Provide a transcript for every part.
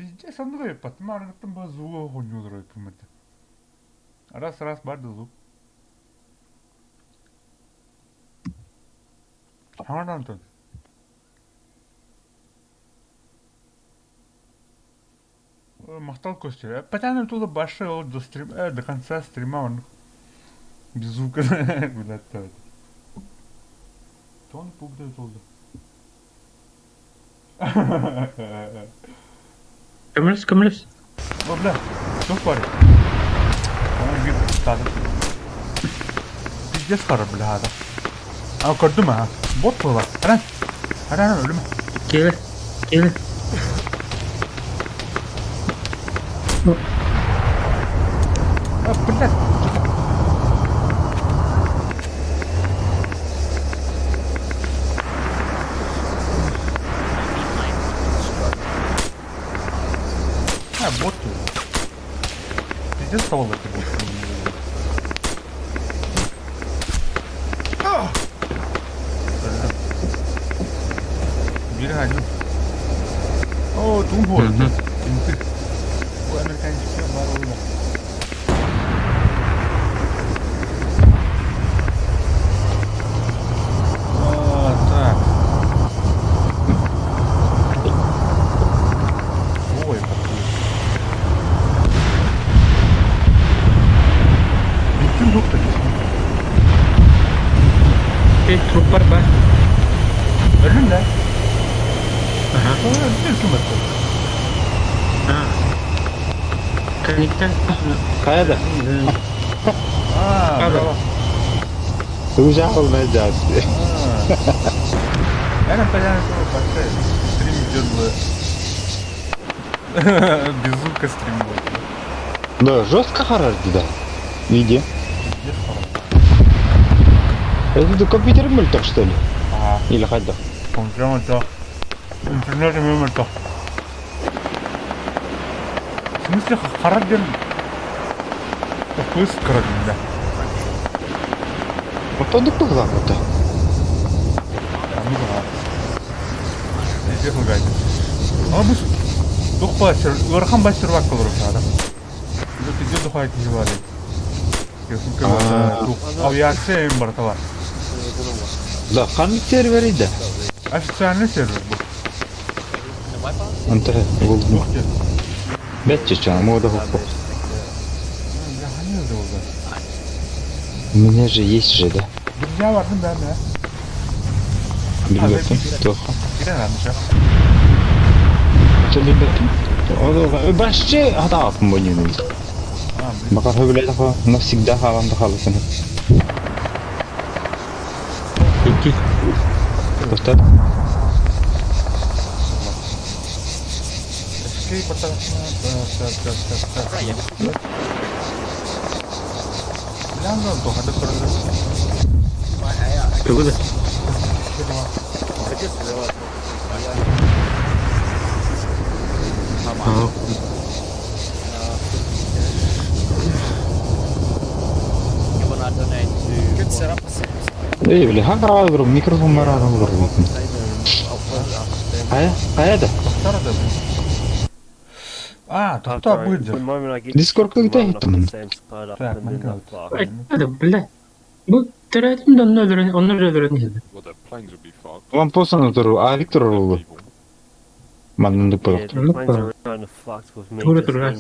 Пиздец, оннук ыйыппаттым. Арыгыттан бу звуга хонньуулар ыйыппым этэ. Раз-раз бар да звук. Хаҥан Антон. Махтал Костя. Потянем туда большой ол до стрим, до конца стрима он без звука вылетает. Тон пугдай толду. Көмөлөс, көмөлөс. О, бля, что парень? Он бир стадо. Пиздец хара, бля, да. А, көрдүм, а. Бот была. Аран. Аран, аран, өлүмэ. Келе, келе. А, блядь. А, бот. Пиздец стал это бот. Биир один. О, тугун буолар. Инты. Бу американчикка бар уйла. А, так. Ой, какой. Бүттүн доктор. Эй, труп бар ба. Өлүм да. Ага. Өлүм ким өттө? А. Коннектен. Хайа да. А, браво. Ужал на джаз. Наверное, понятно, что стрим идет бы. Без звука стрим будет. Да, жестко харар да. Иди. Пиздец харар. Это компьютер мөлтөх, что ли? Ага. Или хайда? Компьютер мөлтөх. Интернет мөлтөх. В смысле харар диэн FPS кыра да. Отондук быһылаабыта. Ну да. Пиздец лагает. А бу туох баар ыарахан бай сервак олорор саада. Бу пиздец духай киһи бар Авиация им барыта бар. Да, ханнык сервер да? Официальный сервер бу. Онто булдум. Бэт чечен, мода хоппо. У меня же есть же, да? Друзья бардым да, да. Билбэппин. Туох. Кирен раньше. Билбэппин. Башчы хатааппын бу ньюну. Бака хөбүлэтэхо навсегда хаалан да хаалысын. Икки. Достар. Escape Тугу да? Аа. Эй, бля, ха карабай микрофон бар адам олор. Хайа, хайа да. А, тоқтоо быдыр. Дискордка где иттим? Так, Майнкрафт. Это, бля. Бу төрөөтүм да онно өлөрөн, онно өлөрөн иһэллэр. Вам посан туру, а Виктор олу. Маннындык болот. Тура тура.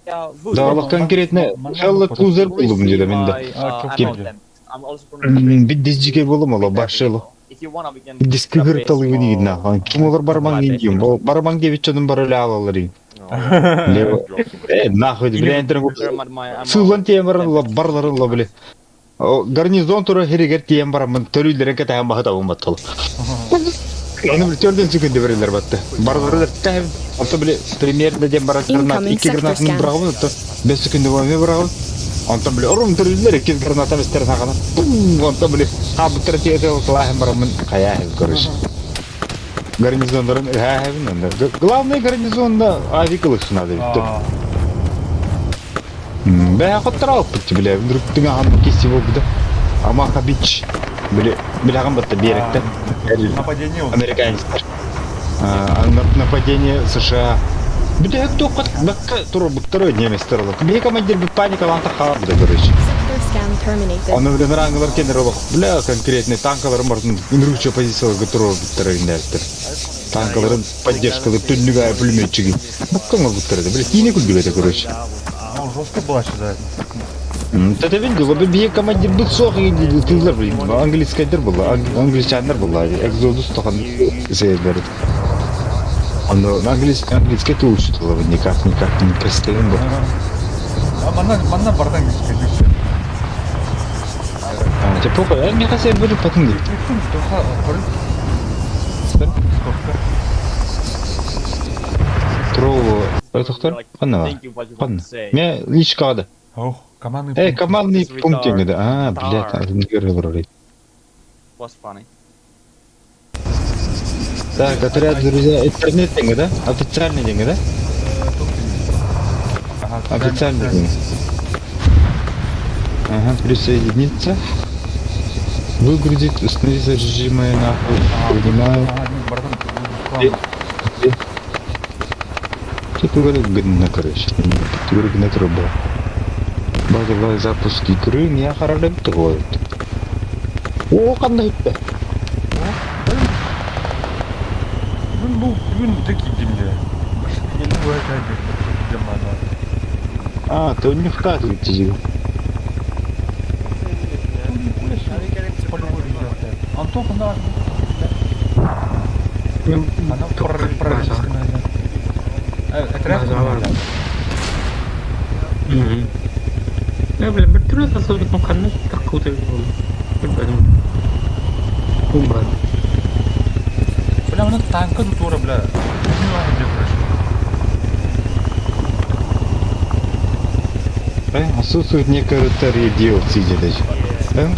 Да, олох конкретно Хелла Кузер болдум диде менде. Биддис жике болум оло башылы. Биддис кыгыр талыгы дигин Ким олар бармаң дейм. Бармаң деп чонун бар эле алалар дейм. Э, нахуй, бля, интернет. Сылан тием баран барларын ла биле. Гарнизон тура херегер тием барамын төрүйлерин катахан бахыт абын баттал. Оны бир төрдөн секунда берилер батты. Барлары тәһ, Онто биле примерно дем барат гранат, Incoming икки sector гранатын scan. бырагыбын, онто 5 секунда болмай бырагыбын. Онтон биле орум төрүллер икки граната бестер сагана. Пум, онтон биле хабыттар тиете клахым барамын кая короче. Гарнизондарын хәбин онда. Главный гарнизонда авик ылышына надо бит. Бә хоттар алып битти биле. Вдруг тыңа ханны кести болду да. Амаха бич. Биле биляган батта беректе. Нападение. Американецтер. Нападение США. Бүтэһик туохха бакка туруорбуттара немецтэр олох. Биһи командирбыт паникалаан хаалбыта короче. Sector scan terminated. Ону билэн рангалар кенер олох бля конкретный танкаларын бартын ынырыча позицияларга туруорбуттара иннээттэр. Танкаларын поддержкалар түннүк аайы пулеметчиги. Бакка оҥорбуттар этэ. Бля киинэ курдук этэ короче. Ну, жестко была сюда. Тэтэбин дылы биһи командирбыт суох тыллар английскайдар была, англичаннар была, Экзодус тохан севердер. Оно английский тыл учителя никак никак не представим бы. А манна манна бардан английский. А, тебе похуй, а мне хотя бы потом. Троллу, это Ханна. Ханна. Мне личка да. Ох, командный Эй, командный пункт да. А, блядь, не говорил. Was funny. Так, отряд, друзья, интернет деньги, да? Официальные деньги, да? Ага, Официальные деньги. Ага, присоединиться. Выгрузить, установить режимы, нахуй. Понимаю. Ага, бардан. Ты говоришь, гна, короче. Ты говоришь, гна труба. Базовый запуск игры, меня хорошо говорит. О, қандай бітті. Бүгін бұл бүгін тек кидимде. Енді бұл айтады. А, ты у них так ведь. Антон ханда Мен ана прорывская. Отряд. Э, бля, бір түрлі сасып қандай таққы Білмедім. Бұл бар. Бля, она танка тут ура, бля. Не знаю, где короче. Отсутствует некоторые DLC даже. Э,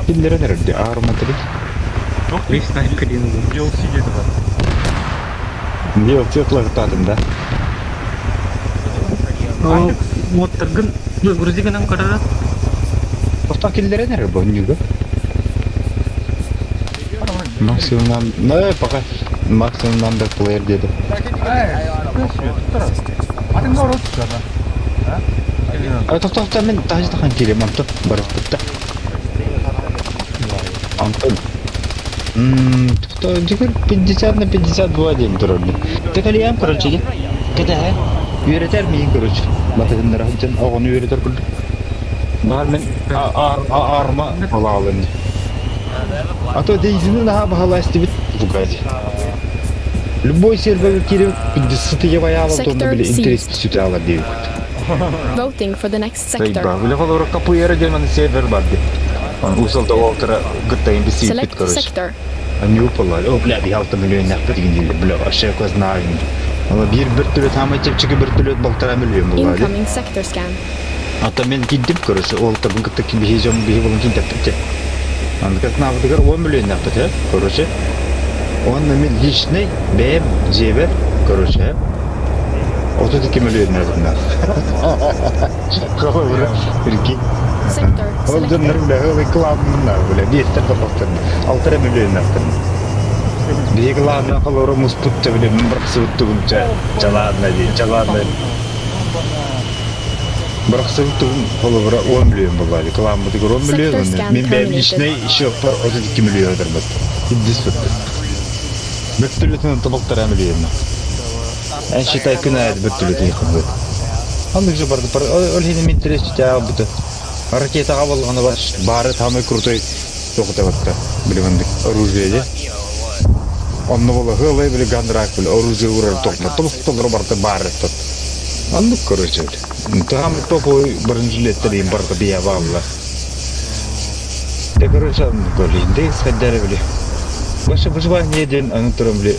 Киллеры nerede? Arma 3. Жоқ, Bir снайпер енді. DLC деді бар. DLC лағытадым, да? Ол моттаргын грузигынан қарара. Тоқта киллеры nerede bu? Нюга? Максимум нам... Ну, пока максимум number player деді. Ай, Атын город сюда. А? А тоқта тоқта мен тажы тахан келем, Антон. Барып бітті. Антон. Тоқта, жігір 50 на 52 день тұрады. Тек алиям, короче, Кәдә, үйретер мейін, короче. Батығындар ханчан оғын үйретер күлді. Бар мен арма ала алын. А то дейзini наха бахаласты бит бугади. Любой сервер киреп 50 евая алып, онда Sector биле интерес seized. сүтә ала дейт. Voting for the next sector. Сайба, биле холор капуера ден сервер бар ди. Усал да олтыра гытта инде бит Select короче. sector. Они упала. О, бля, би 6 миллион нәкъ деген дилер, бля, вообще знаю. Ала бир бир түлөт хамай чепчиги бир түлөт балтыра миллион була. Incoming sector scan. Ата мен киддим, короче, ол табын кытта ки бихи жом бихи болон кин тәптеп те. Аны как навыдыгар 10 миллион нәкъ бит, короче. Он мен личный бэм жебер, короче. 32 миллион нәкъ. Какой прикинь. Sector Ол selected. дөннөр бля, ол кланна бля, бестер тапактыр. 6 миллион нәкъ. Бихи главный холору муспутта бля, бирақсы тугумча. Чаладна ди, чаладна. Бирақсы тугум холору 10 миллион болады. Клан бу 10 миллион. Sector scan Мен бәм terminated. личный еще 32 миллион дырбыт. Иддис бит. Бөттүлөтүн табактар миллион. Эн считай күн айды бөттүлөтүн якын. Андык же барды. Ол хине мен интерес читя буту. Ракетага болгону бар. Бары самый крутой тоқта батта. Билгендик оружие де. Онны бола хылай били гандрак били оружие урар токма. Толук барды бары тот. Андык короче. Там топовый бронежилеттер им барды бия бабла. Те короче, голинде сходили били. Ваше выживание ден аны турам били.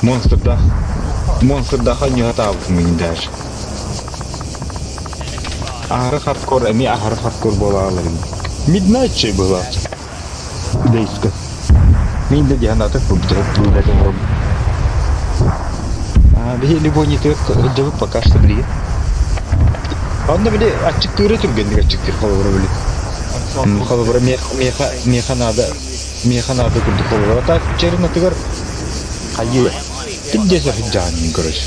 Монстр да. Монстр да не готов мы даже. Ахры хардкор, эми ахры хардкор бола алыр. Midnight şey была. Дейска. Мен де дианаты күбдіріп бүлдәтін А, бі любой не тök жабып пока что били. Анда били ачык тыры түргендик ачык тыр холобура били. Холобура меха меха меха надо меха надо күрдүк холобура. Так черна тыгар хайы. Пиздец сылдьаҕын, короче.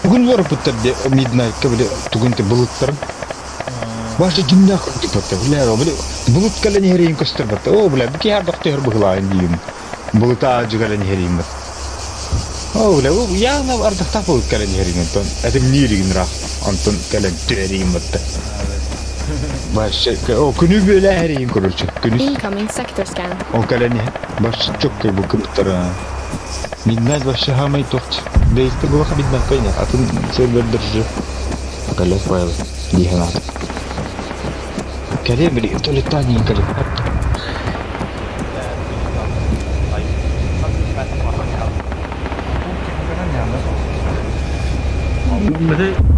Бүгүн барбыттар де Midnight-ка били тугун те былыттарын. Баша дьиҥнээх курдук батта, бля, били былыт кэлэн иһэрин көстөр батта. О, бля, бу киһи ардах түһэр быһылаан диим. Былыта аадьы кэлэн иһэрин бат. О, бля, явно ардахтаах былыт кэлэн иһэрин онтон этимниир игин ыраах онтон кэлэн түһэрин батта. Вообще, о, күнү бүөлээһэрин, короче, күнүс. Incoming sector scan. Ол кэлэн иһэн, вообще чөккөй бу кыбыттара. Midnight вообще самый точ. Бэйсте булаха Midnight кайна. Атын сервердер же. Кэлэ файл диһэн ат. Кэле били туалеттан иин кэле.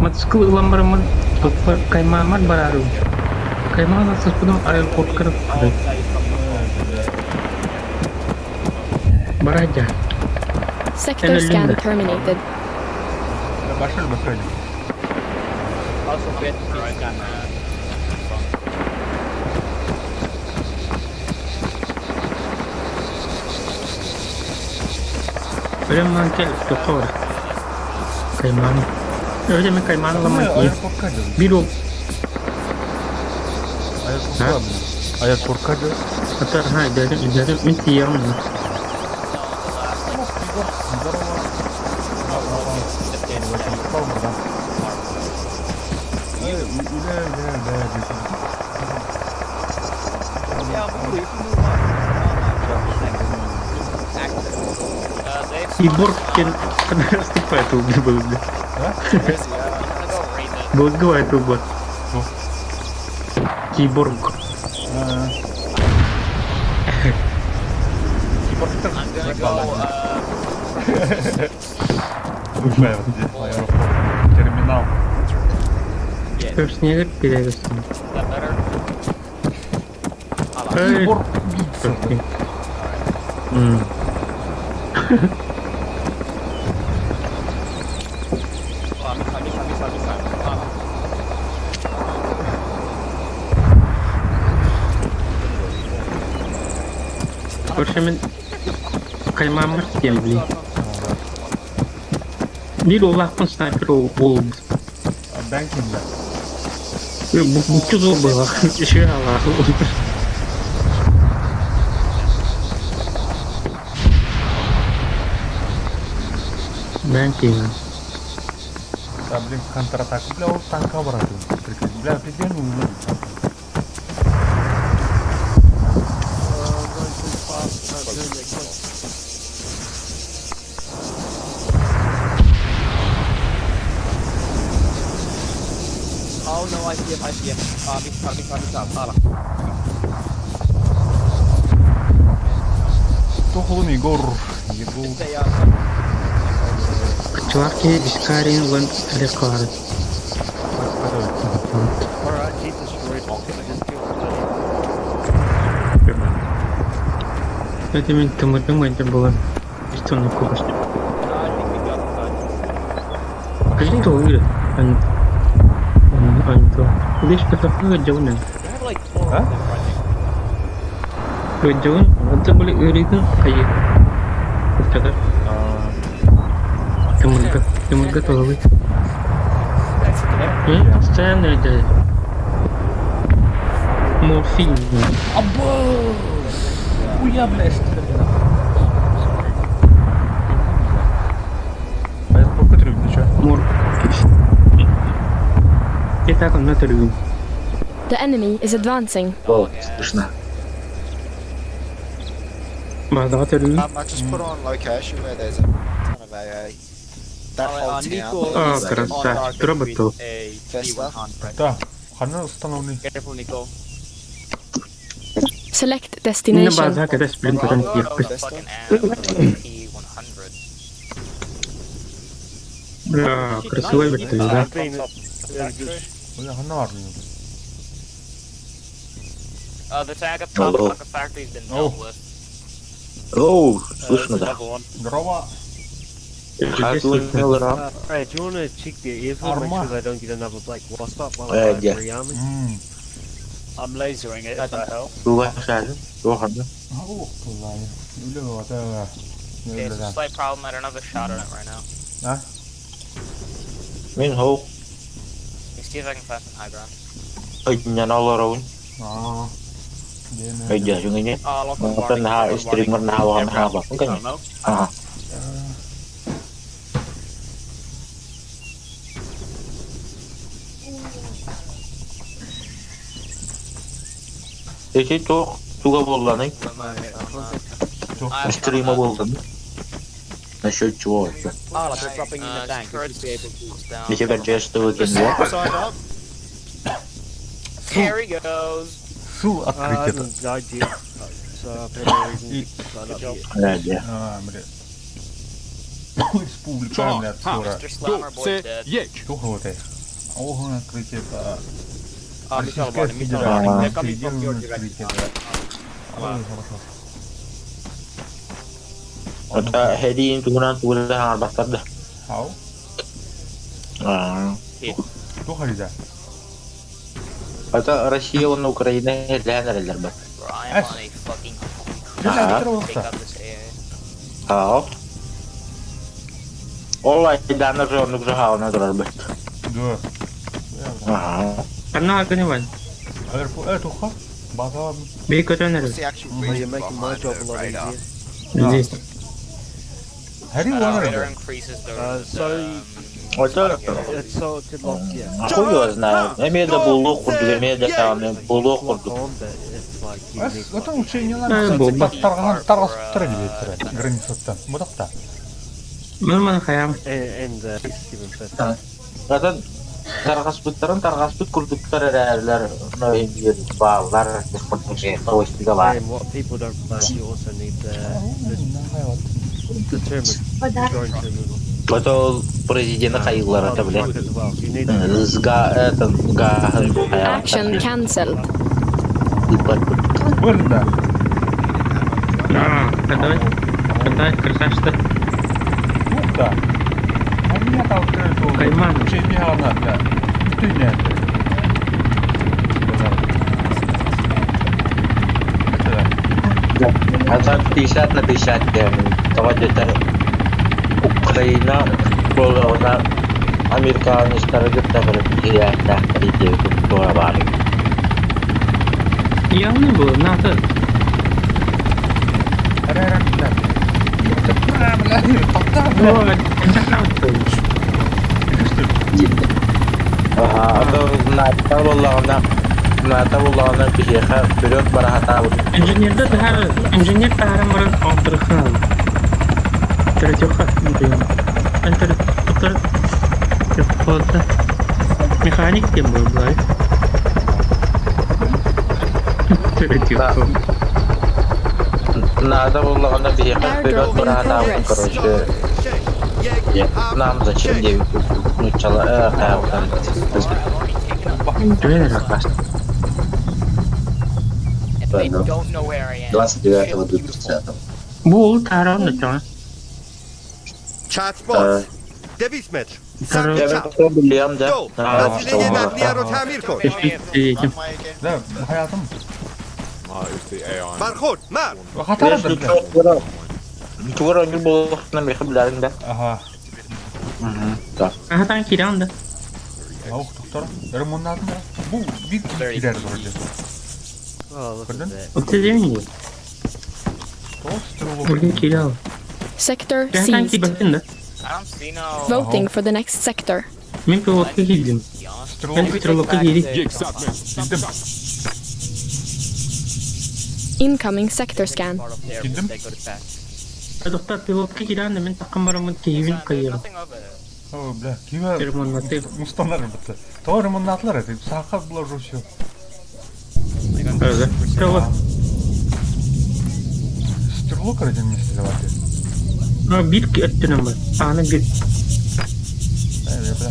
Мотоцикл ылан бараммын каймааммар бараарым. Каймаан астаспытым аэропортка Барадя. Sector scan terminated. Başarı bakayım. Өлөм кэл тохоор. Каймаан. Öyle mi каймаан ыламмын Аэропортка Биир уол Аэропортка Аэропортка Ата ха дядя дядя мин тиийэҕим. Егор расступает был, бля. Благовает убор. Киборг. Терминал. Снег перевесен. Киборг убийца. Короче, мен каймаммар тиэм блин. Биир улахан снайпер ол Бэнкинг. Буччу зол было. Еще Аллах. Бэнкинг. Да, блин, контратаку, бля, вот танка брат. Бля, пиздец, ну, Oh no, I see him, I see him. Missile, missile, missile, Saala. Тохолун Егор. Егор. Чуваки, Дискарин, Лэн, Рекорд. Alright, he destroyed I just killed Это мен тымырдым это было. Что на кубышке. Скажи, что выиграет? А не то. Лишь потому что А? Дьон, это были Ирина, кайы. Куртада. Тымырга, тымырга толы. Постоянно это морфин. Або! Хуя, бля, что ли? А это сколько трюк, ты чё? Мор. Итак, он это любит. The enemy is advancing. О, слышно. База любит. I just put on location where there's a ton of AA. That whole town. А, красавчик, роботов. Festa. Да, хана установленный. Careful, Nico. Select Не destination. база, когда сплин потом ехать. Бля, красивый вертолет, да? Бля, хана армию. The tag up top Hello. of the factory's been Oh. dealt with. Оу, слышно, да. Здорово. Hey, do you want to check their airfield, make Arma. sure they don't get another Black Wasp up while Uh, I yeah. rearming? I'm lasering it if that helps. Туга шазы, туга Ох, бля. Бля, это... Okay, it's a slight problem. I don't have a shot on it right now. А? Мин хоу Let me see if I can find some high ground. ыйынан олоробун. Аа. Өйдөөсүҥ ини. Local Оттон warning, наһаа local стример warning. наһаа улахан Airdrop. хаалбаппын I кэннэ. don't know. Аха. Ити туох туга буолланый? I Стрима буолланый? Насчет чего вообще? Ah, like they're dropping in the tank. You should be able to. down. Я тебя честно выкинула. Signed up. There he goes. Сыл I открытие. haven't died yet, so I've had no reason И- to sign up yet. Да, да. А, бля. Республика, бля, скоро. Mr. Slammer boy's dead. Тух вот. Ого, открытие. Missile Российская warning, missile warning. They're Федерация. coming from your Соединенные direction. открытие. Это хедиин тугунан тугула хаҥарбаттар да. Ау. Аа. Тух алида. Это Россия уонна Украина иһиллэһэн эрэллэр бат. Bro, I am on a fucking Бля, take out this AA. Аа. Ол айдаана же оннук же хаалана турар бат. Да. Аа. Ханна агыныбан. Туха. База. Бей көтөнөр. What's the actual Oh, you're reason making my behind job the a lot radar? easier. Здесь. Хари Radar уонар. increases the. So Это it's so it could lock, yeah. хуй его знает. Эмиэ да буолуох курдук, эмиэ да даҕаны буолуох Lock курдук. on, but it's like you need Это like, учение Э, бомба. Тарган таргастыра дип границаттан. Мудакта. Нормально хаям. and 750. Zaten тарҕаспыттарын тарҕаспыт курдуктар эрээлэр, но иһин бааллар, бааллар. And what people don't realize, you also need the terminal, drone terminal. Это ол президенти хайыллар Oh, это the бля. truck as well. You need the Сга это га Action cancelled. Бында. А, давай. Давай, красавчик. Тухта. А меня там открыто. Кайман. Учение она, бля. Ты не. Это 50 на 50 Тоҕо диэтэр Украина буолуоҕуна американецтары кытта киһиэхтээхтэр диэбит туора баар. Явно было, надо. Бля. О, Аха, а то НАТО буоллаҕына НАТО буоллаҕына биһиэхэ вперед бара сатаабыт. Инженерді тахар, инженер тахаран баран алтырхан. Третьеха, блин. Антер, доктор, пехота. Механик кем был, блай. Третьеха. НАТО буоллаҕына биһиэхэ вперед Airdrop бара in сатаабыт, progress. короче. Нам зачем девять нуччала And they don't know where I am. 29 до 30 Бул таран да Chatbot. Devis Таран. Билиам да. Этим. Да, хаятым. Бархот, мар. Хатар да. Тугар оңгүр буолуохтuna мехи билэрин да. Ага. Да. Ага, там киран да. Аух, доктор. Ремонтатын да. Бу бик кирер вроде. Oh, look at Pardon? that. Вот ты деньги. Блин, кирал. Sector Я там seized. кибертин да. I don't see no. Voting for the next sector. Мен пилотка килдим. Мен стрелокка кири. Билдим. Incoming sector scan. Part of their Килдим. they got it back. Доктор пилотка киран да мен таккан барамын киевин There's кайыр. nothing over there. О, бля, киме Ремонтаты. мустанар бітті. То ремонтатлар это сақа булар уже все. Ага. Стрелок. Стрелок один вместе давайте. А, бир өттүнөн бар. Аны бир. Э, бля.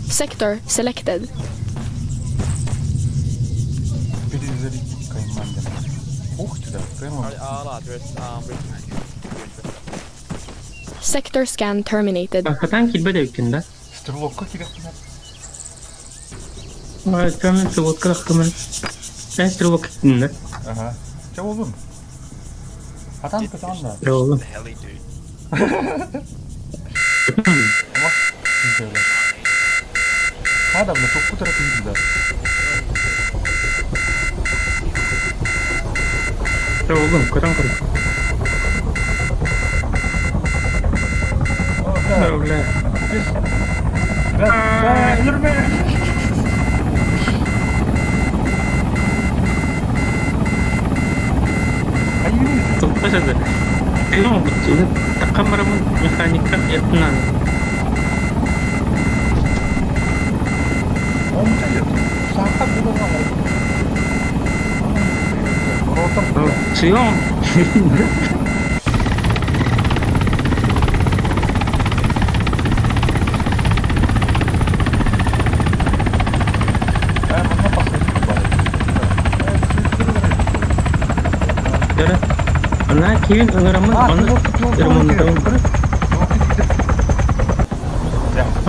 Sector selected. Перезарядить кайман. Ух ты, да, кайман. Ah, there's Sector scan terminated. Хатан килбе да да. Стрелокка керек Ай, мен пилотка тахтым. Мен стрелок киттим да. Ага. Че болдун? Хатан көтөҕөн да. Оҕлум. The heli dude. Ама киирдэ. Хада бля тохпут эрэ киирдэ. Оҕлум, көтөн көр. О, Бля. Бля, бля, өлөрмө. Айыы. Туппасады. Такамарамын механика ятынан. Саха булана. Ротор. Сыйом. Ана кивин ыңырамын, аны ремонттауын.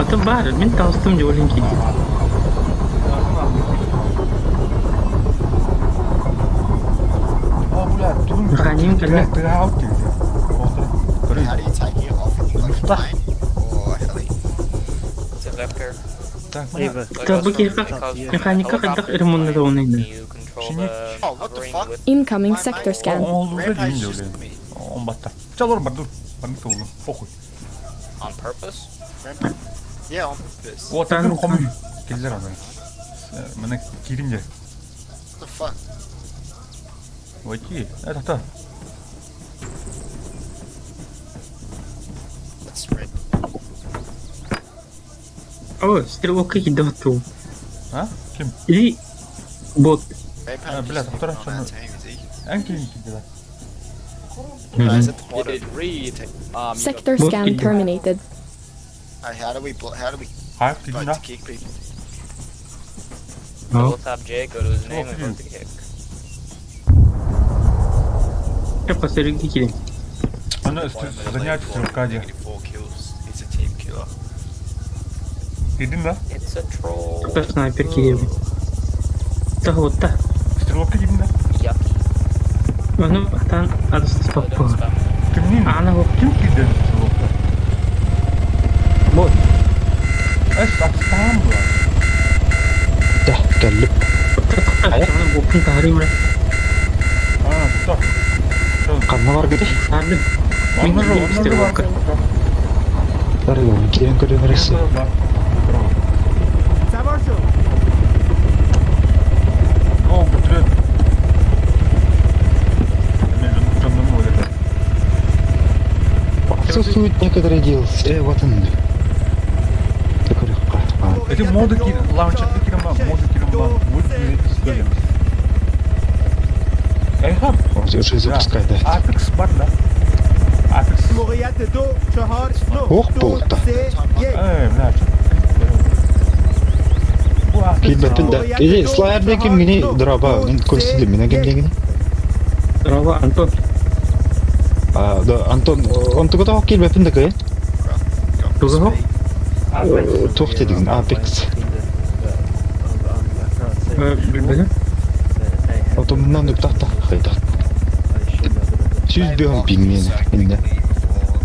Аты бар, мин таустым деп ойлайм кейде. Механизм кэллэ. How do you take it off in like a plane or heli? It's a vector. Ava, Табы киһи механика хайдах ремонттауын You control the Oh, what the hovering fuck? with Incoming sector scan. Rampage just me. on purpose. Rampage. Yeah, on purpose. О, так хом киллер аны. Менә киринде. What the fuck? Войти. Это та. Let's spread. О, стрелок кидату. А? Ким? Или бот. Rampage бля, isn't even вторая on our страна. team, is he? Эн кирин кидела. No, he's at the Did bottom. it read? You Sector Бот scan кидет. terminated. Hey, how do we how do we Хайп vote кидина. to kick people? Double tap J, go to his name and vote to kick. Посередине кидет. Аны занятие стрелка де. Negative four kills. He's a team killer. Кидин да? It's a troll. Кто снайпер кидет. Так вот так. Стрелок кидин да? Yucky. Аны атан адыс Oh, don't топпу. spam. Кимнин? Ана вот Ким киден стрелокта? бот. Эс атстан була. Да, кэллип. Аны бокун тахарым. А, стоп. Ханна бар гыты? Тахардым. Мин Онны кидем стрелокка. Дарылын кирен көрө берesi. О, бүтрет. Мен жоннон ойлоп. Отсутствуют некоторые DLC. Вот он. Такой Эти моды ки лаунчер кирем моды кирем вот история. Эй, хап. Уже запускай, да. Apex бар да. Apex. Ох, болта. Эй, бля, что? Килбеппин да. Или слайер ким гини драба, мен көрсүлүм, мен ким дегини? Рава Антон. А, да, Антон, он тугу килбеппин да кый? Тугу? Тух дедигин, Apex. Билбедим. Отомунан дуктахта хайда. Сүз бөһөн пиңнен инде.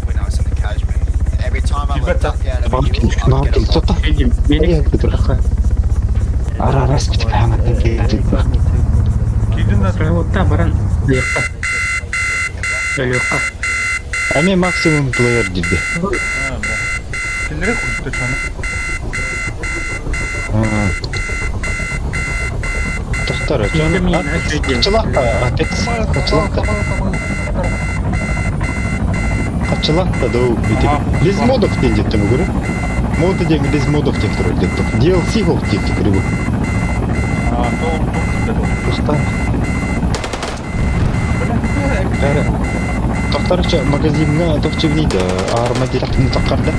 When I was in the Cashman, every time I would duck out of a Бак hill, I'd наар get a lot. тота. Эдим. Мени Ая Ара арас бит хаҥаттан киирдин. Кидин да. Рава та баран. Лепка. Лепка. Ами максимум плеер диди. А, бля. Киллери куртта чаны. Тохтар, чон. Качылакта, Apex, качылакта. Качылакта да бити. Без модов ден жеттим көрү. Моды ден без модов тек тур деп. DLC хок тек көрү. А, то то Тохтар. Бля. Тохтарча магазинга тохчы бинейди. Арма директни таккарда.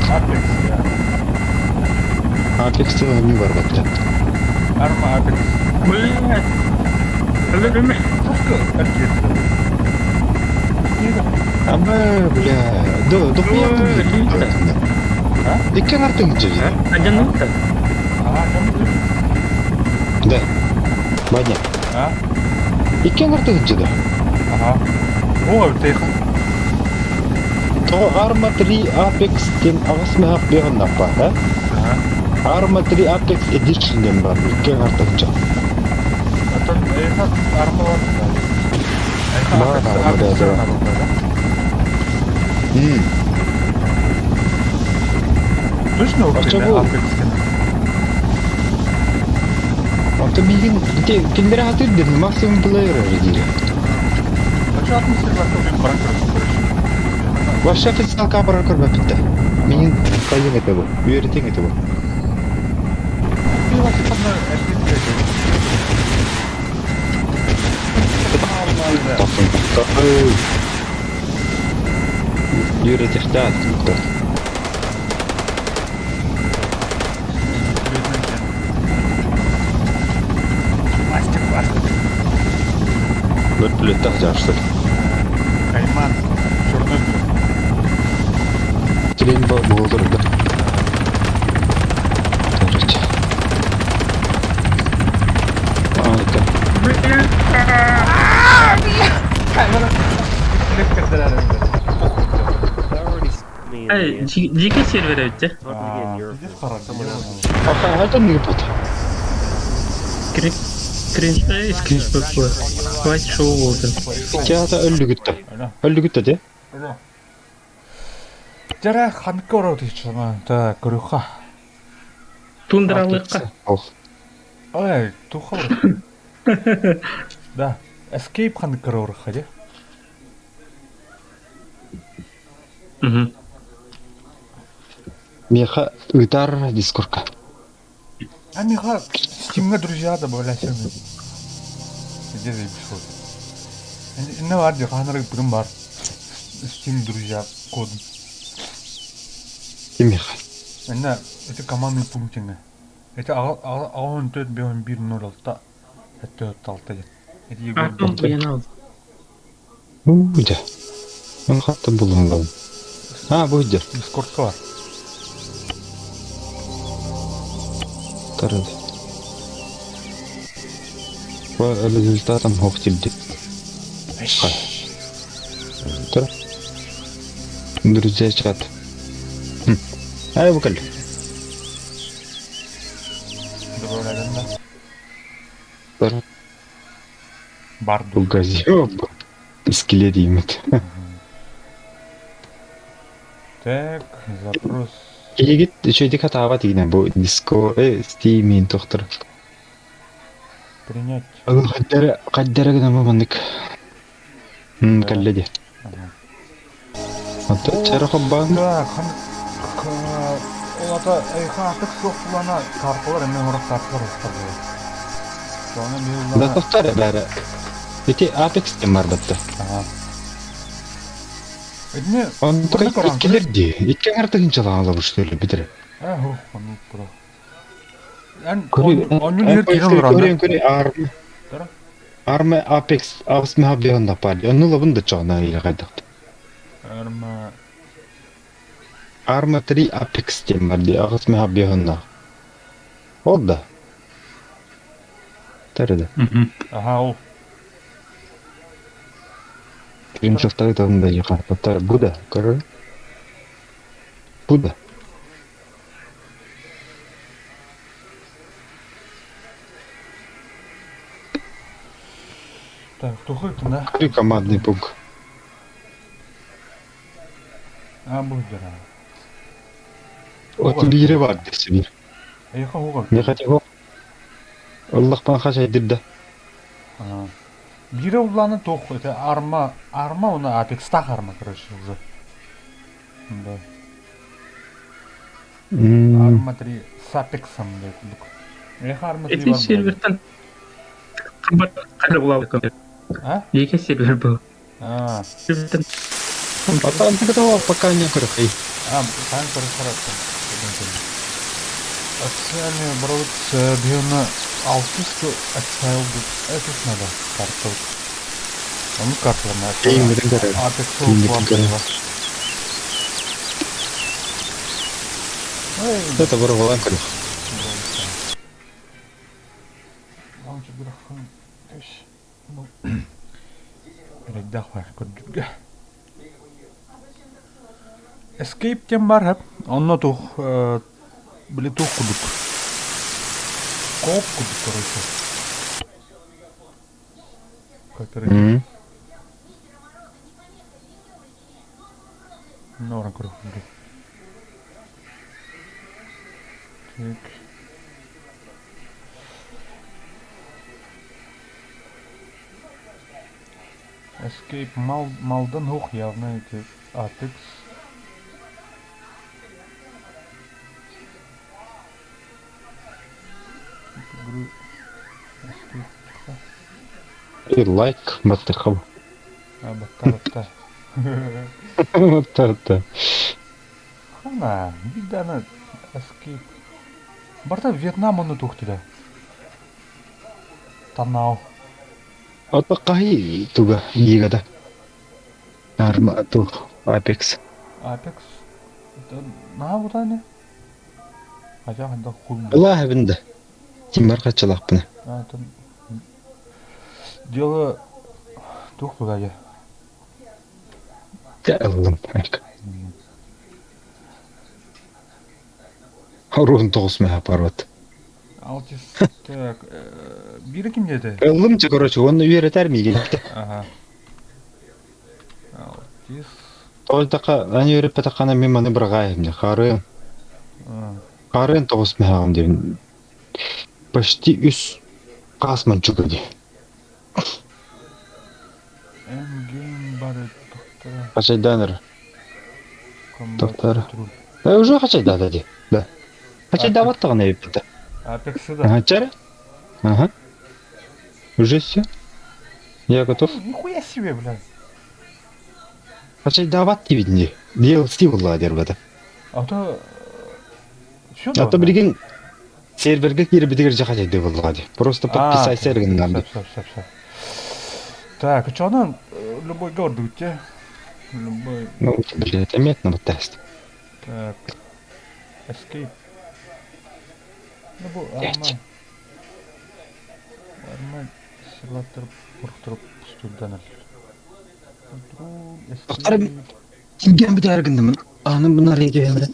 Apex. Apex не бар батта. Арма Apex. Бля. Бля. Сколько аркет? Ама, бля, до дохуя А? Иккен артын же. Ажаныкта. А, там Да. Баня. А? Иккен артын же да. Ага. О, тихо. Тоҕо Arma 3 Apex диэн аҕыс мөһөх биэҕиннэх баар, э? Arma 3 Apex Edition диэн бар, икки аҥар тыһыынча. Оттон эйиэхэ армалар Баар, Apex да, да. да? М. Точно Оччо ол бу- Apex кэнэ? Онтон миигин ити кинилэри хатыыр диэн максимум player эрэ диир. Оччо атын серверга мен баран көрөсүн короче. Вообще официалка барар көрбөппүт да. Миигин хайыҥ этэ бу, үөрэтиҥ этэ бу. Ты вообще ханна Тахсан Үөрэтиэхтээх курдук. Мастер, мастер. Вертолеттах дьаарсыр. Кайман. Черный. Трен буолар да. Короче. А, это. Кайман. Me in Эй, the дьиикэй сервер эбит дьэ. Not really in Europe. Пиздец хорош. Someone else. А это не пот. Скриншот, скриншот было. Хватит шоу болду. Театр өллүгүттэ. Өллүгүттэ де. Дьэ ханнык ороо тийчана. Так, көрүөххэ. Тундралыкка. Ох. Ой, туха. Да. Escape ханнык көрөөрөххэ дии. Мгм. Миэхэ ыытар дискорка. А Миха, Стимҥа друзья добавляйся. Где заебись вот. Инна бар дии, хаһан ыппытым бар. Steam друзья код. Миэхэ. Инна это командный пунктиҥа. Это аҕа төрт бэһин биир нөл алта сэттэ алта диэн. Это Егор. Артем Буянов. Уу, дьэ. Мен хатта булунлам. А, бу дьэ. Дискордка бар. Тарады. По результатам хохтилди. Тара. Друзья чат. Хм. Ай, бу кэл. Добавляем, да. Тара. Бар Бу газёб. Скелет имет. Так, запрос. Киһигит үчүгэйдик хатаабат игинэ бу диско Steam тохтор. Принять. Хайдара хайдара гына бу маннык. Кэллэ дии. Ага. Онтон чара хоббаан Так, хан ол ата эйха атык суох булана карталар эме хорох карталар устар Соны да тохтор бәрі. Ити Apex тем бар батта. Ага. Эдне Онтон иккилер дии. Икки артыгын чалаала что ли битер. А, хо, ону бура. Эн Көрү оннун ер кирен олорон. Көрүн көрү арма. Тара. Арма Apex аҕыс мөһө биһон напали. Онну лабын да чоҕна или хайдах. Арма Арма 3 Apex тем бар дии. Аҕыс мөһө биһон на. Ол да. Тарда. Мгм. Ага, ол. Скриншоттары там да яха. Тар буда, көрөр. Буда. Так, тухай да. Көрү командный пункт. А, бу дара. От бире бар десе бир. Эйха хуга. Не хотел. Аллах пан хашай дирда. Ага. Бире уланы тох, это арма, арма она Apex тах арма, короче, уже. Да. Арма 3 с Апексом, да, кудук. Эйха арма 3 Эти бар. сервертен қара була А? Екі сервер был. А, Сервертен Ата антыгытава пока не көрөхэй. а, хан хорошо. Отцами брат биона алтысты отчаялды. Это ж надо карту. Он карту на. Кейин көрөр. Апекс Кейин бар. көрөр. Ой, Это бар болан көрөх. Лаунчер графон. Эрэйдээх баар көрдүүргэ. Escape диэн баар һап. Онно туох били туох курдук. Коп курдук короче. Кооператив. Норан көрүк. Так. Escape мал, малдан ух явно эти Apex. И лайк баттахав. А, батта, батта. Батта, батта. Хана, бидана Escape. Барта Вьетнам оны тухтыда. Танау. Ото кахи туга гигада. Арма ту Apex. Apex. Наһаа бутааны. Хотя ханда хуй. Была бинде. Тимбар качалакпын. А, там дело тух бугая. Ыллым. Орун тоғыз мә апарбат. Алтис так бири ким деди? Ыллым че, короче, оны үйретер миген. Ага. Алтис. Той така, ани үйреппе такана мен маны бір ғайым. Қарын. Қарын тоғыз мә ағым деймін. Почти үс қасман чугы Endgame бары доктора. Қачайданыр. Доктор. Уже қачайдады де. Да. Қачайдават тағын епті. Апексы да. Ага, чара? Ага. Уже все? Я готов. Нихуя себе, блядь. Қачайдават дебитінде. DLC була дер бада. А то все. А то билген серверге кирип битигер жака жайды була де. Просто подписайся эрген нам. Стоп, стоп, стоп, стоп. Так, что она любой город у тебя? Любой. Ну, блядь, это на тест. Так. Escape. Ну, бу арма. Арма силаттыр бурктуруп пустудан. Доктор, Тиген битер гындым. Анын bunlar егемedi.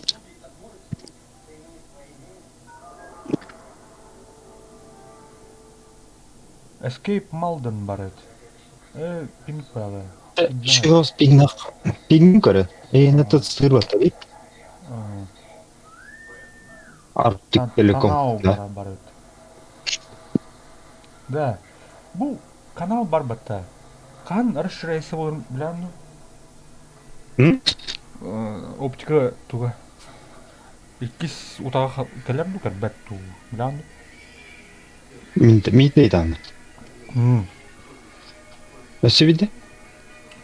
Escape Malden бар edi. Пинг балы. Шиос пигнах. Пигн көрө. Эйне тут сыр бата бит. Арктик Телеком. Да. Бар edi. Да. Бу канал бар батта. Кан расширяйся болар биләм М? Оптика туга. Иккис утага келер ду кербет ту. Биләм. Мин мин дейдан. М. Өсө биде?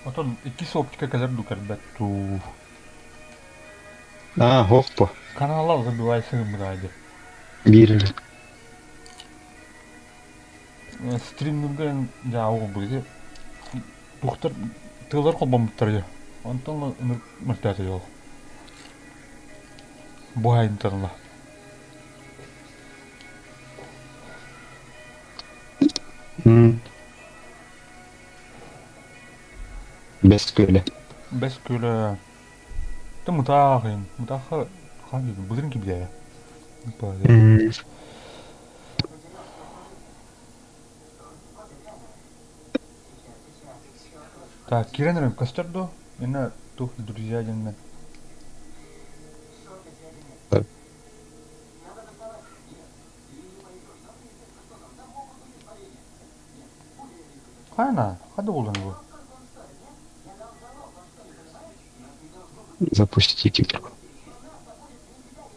Отон иккис оптика келер ду кербет ту. А, хоппо. Каналlar забивайся мырайды. Бир. Стримнерден жауы бу. Тухтар тылар колбомуттар я. Онтон мөртәте жол. Бу хайынтанла. М. Бес көле. Бес көле. Ты мутахын, мутаха хан бұдырын кибде. М. Так, Кирен костердо, ина тух друзья ден. Так. Хайна, хада болдан бу. Запустить игру.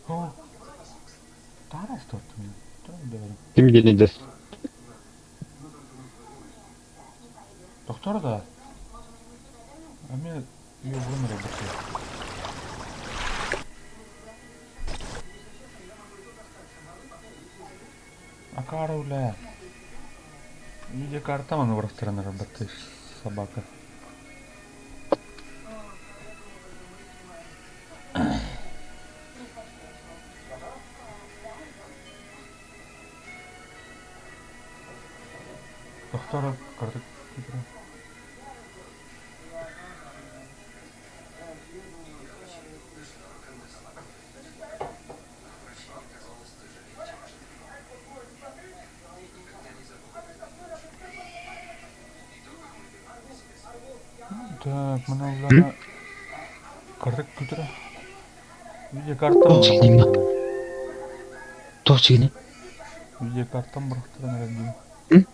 О. Тара стоит. Ким келеді? Доктор да. А мен ее вымерил Акара уля. Видеокарта маны врастырана работаешь, собака. Доктора карта. Так, мына Карта күтүрэ. Видеокартам Туох сигини? Туох сигини? Видеокартам бырахтаран эрэр дии.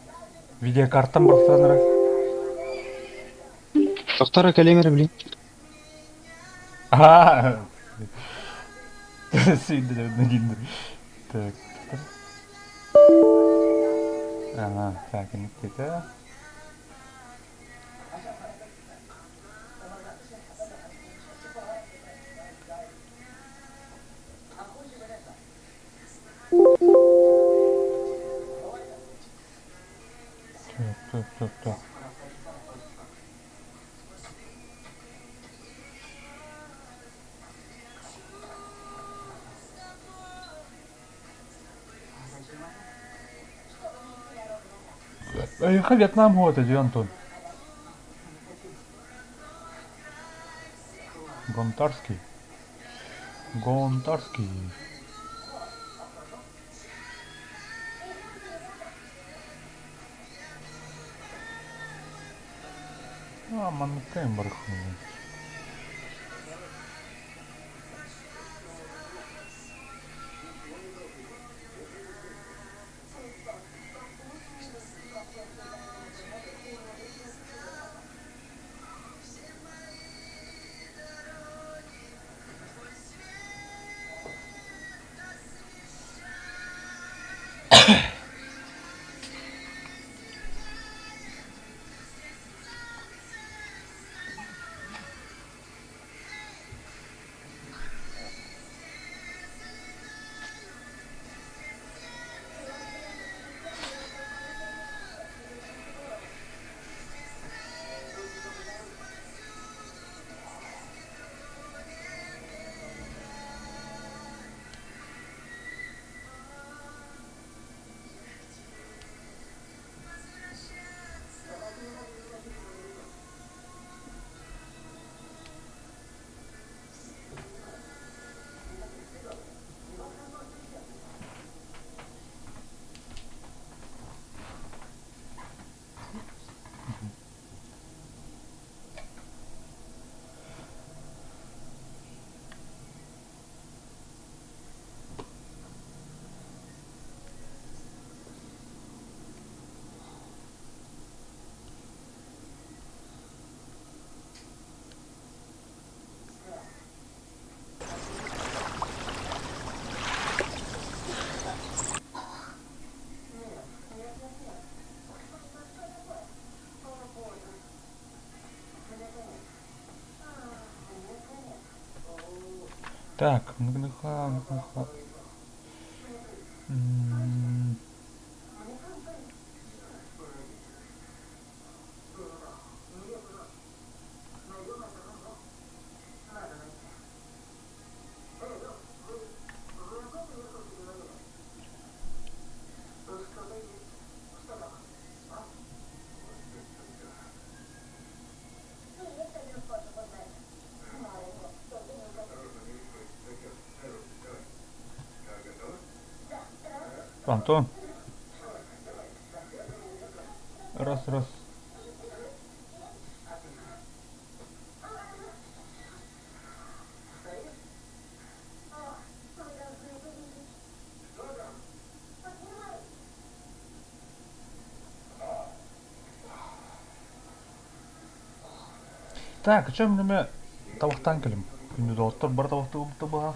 Видеокартам бырахтаран эрэр. Тохтора кэлиэм эрэ билин. Аа. Сүйдү Так. Ага, так, Никита. Так, так, так, так. Эйиэхэ Вьетнам уота дии, Антон. Гонтарский. Гонтарский. А, маннык барыххын. Так, НГНХ, НГНХ. Антон. Раз, раз. Так, о чем мне табахтан кэлим? Күндү доҕоттор бары табахтыы баҕа.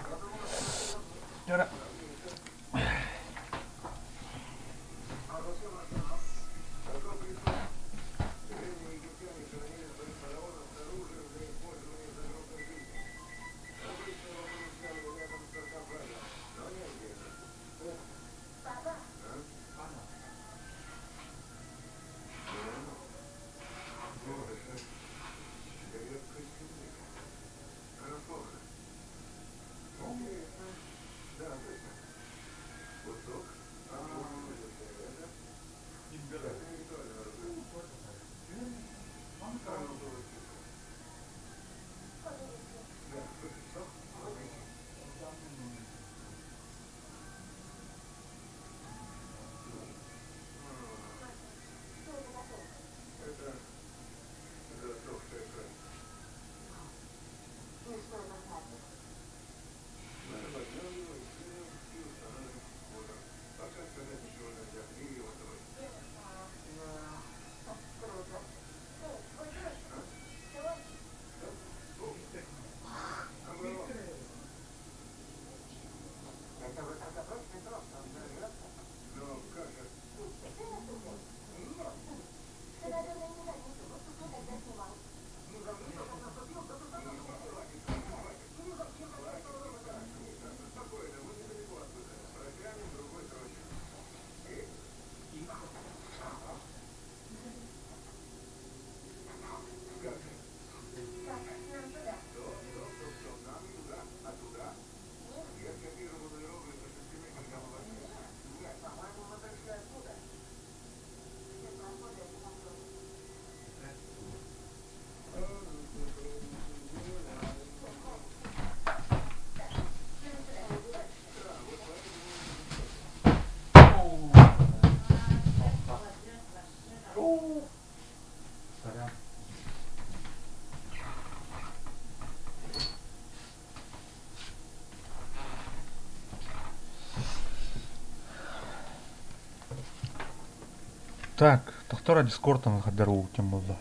Так, тохтор Дискордтан хадаруу кем буолла?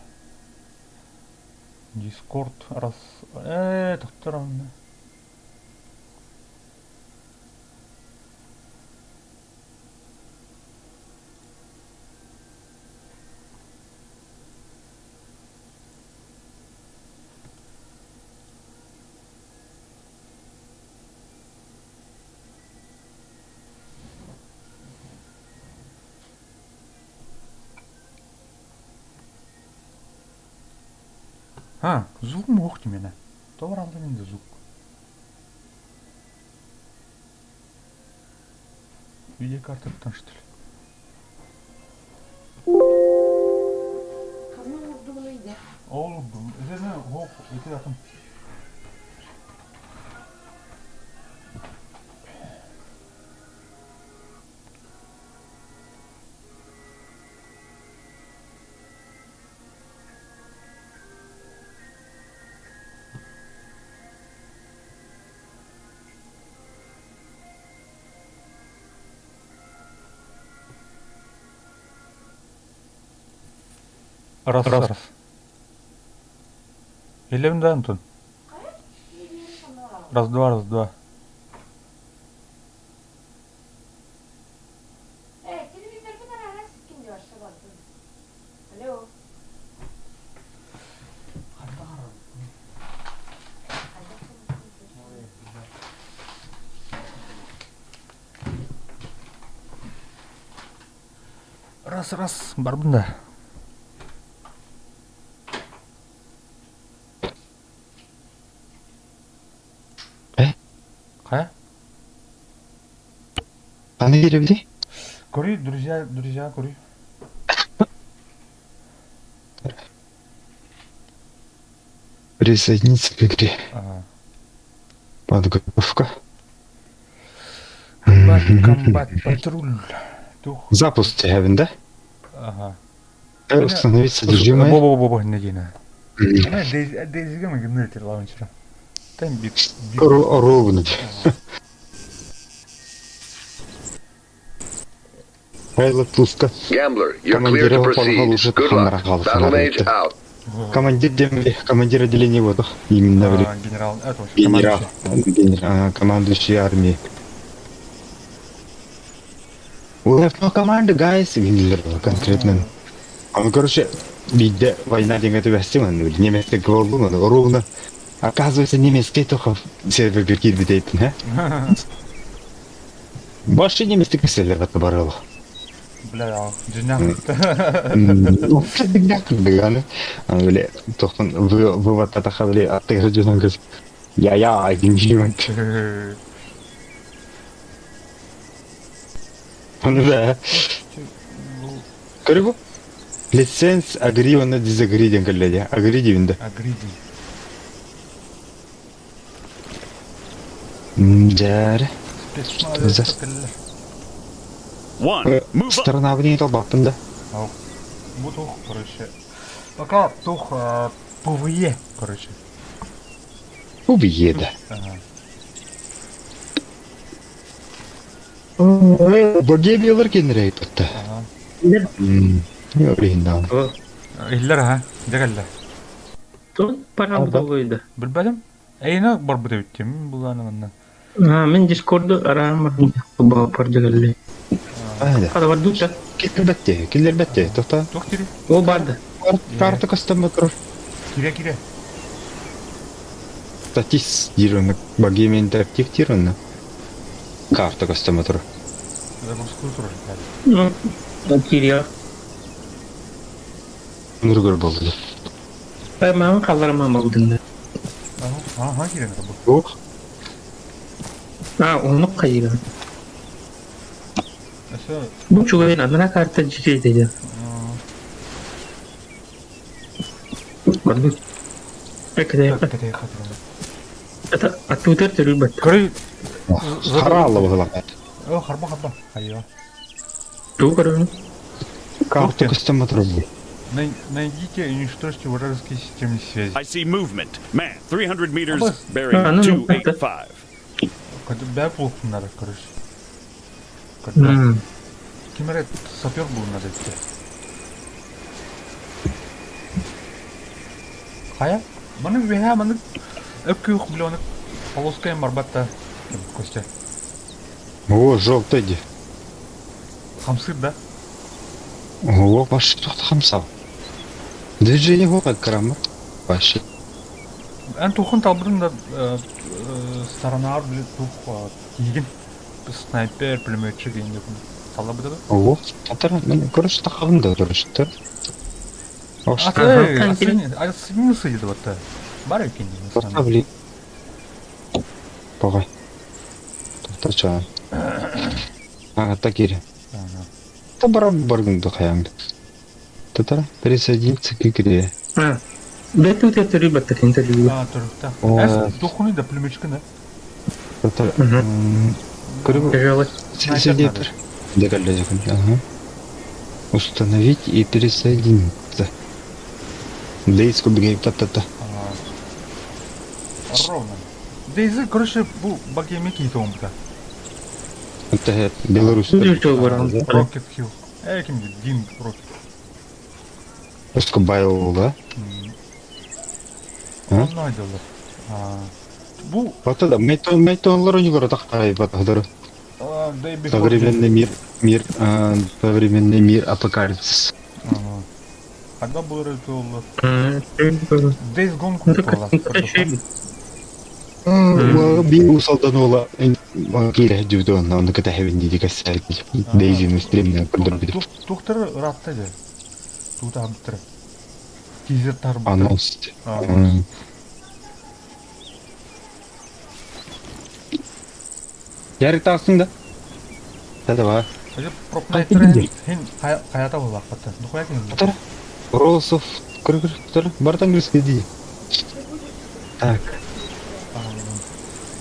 Дискорд раз... тохтор онно. А, звук муох тимэнэ. Тоҕо да звук. Видеокартаттан что ли? Ол урдум. Итини хоп, ити атын. Раз, раз, раз. Илем да, Антон? Раз, два, раз, два. Раз, раз, барбын да. Э? Хайа? Аны кирэбитий? Көрүй, друзья, друзья, көрүй. Присоединиться к игре. Ага. Подготовка. Комбат, комбат, патруль. Тух. Запуск Хевен, да? Ага. Установить содержимое. Бо-бо-бо-бо, не дина. Дейзиге мы гнетер лаунчера. Там бит. Ровно. Файлы пуско. Gambler, you're clear Командир to proceed. Good luck. Battle mage out. Командир демби, командир отделения вот именно А, генерал, это вообще генерал, командующий. генерал, командующий армией. We have no command, guys. Генерал конкретно. Он, короче, видя война деген түбәсті мен, немецкий голду, ровно. Оказывается, немецкий только сервер кирбитейтін, а? Башы немецкий сервер барылы. Бля, я джиняк. Ну, диганы. Бile тохтон вывод атаха бile аттыгы жөнөн көз. Я я гинжимент. Ну да. Көрүбү? Лиценз агри оны дизагри ден келледи. Агри дибинде. Агриди. Жар. Спецназ. One, move up. Сторона в ней толбаттым да. Бу тух, короче. Пока тух ПВЕ, короче. Убьеда. Ага. Богемиялар кенерей tuttu. Ага. Yok да. Иллер ха, дегелле. Тон парам долуйда. Билбедим. Эйна барбыт эбиттим буланы манна. А, мен Дискорду арам ба пардыгалли. Айда. Хада бардута. Киллер бетти, киллер бетти. Тоқта. Тух кире. О барды. Карта костюм тұр. Кире кире. Статис дирını, богемия интерактив дирını. Карта костюм тұр. Загрузку тур. Ну, кирия. Нұргөр болды. Маған қаларман болдың. Ага, кире бу. Yok. А, оны қайыр. Эсэ Бу чугайын анана карта жире деди. Барду. Экде. кете хатыр. Это оттуда төрүбөт. Көрүй. Харалла бұғыла. О, харба харба. Айва. Туу көрүн. Карта костюм тұр. Найдите и уничтожьте вражеские системы связи. I see movement. Man, 300 meters, Абас. bearing А, ну, ну, 285. Бә булып надо, короче. Когда Ким эрэ сапер булунна дэтти. Хайа? Маны үөһээ маннык өп-күөх били полоскайым барбат да Костя. О, желтый ди. Хамсыыр да? О, вообще туох хамсал. Движение хока крамы. Вообще. Эн тухын талбытын да сторонаар били тух тиигин снайпер, пулеметчик диэн талабыта да? О, татар, мен короче тахабын да короче. А сидит вот бар екен. Поставли. Погай. Тача. А, такире. Та барам баргын да хаяңды. Татара, присоединиться к игре. Бет өте түрі баттыр интервью. А, түрікті. Әс, духуны да пулеметчик да. Татара. Көріп. Тяжелый. Ага. Установить и присоединиться. Дейс кубигей та-та-та. Ровно. Дейзі, короче, бұл багеме кейті омда. Это Беларусь. Рокет Хилл. Ким Дин Рокет. Просто байл, да? Онна дело. Бу... Вот это, майтонлар у него тахтай, Современный мир, мир, современный мир, апокалипсис. Когда был это Days Gone куртула. Би усалданула кире дюдон, он ката хевин диди кассай. Дейзи на стримне курдур. Тухтар ратта же. Тута абтыр. Тизер тар. Анонс. Ярик тағысың да? Да, давай. Хин хаята болақ бата. Духуя кин. Росов, көр көр, барт английский ди. Так.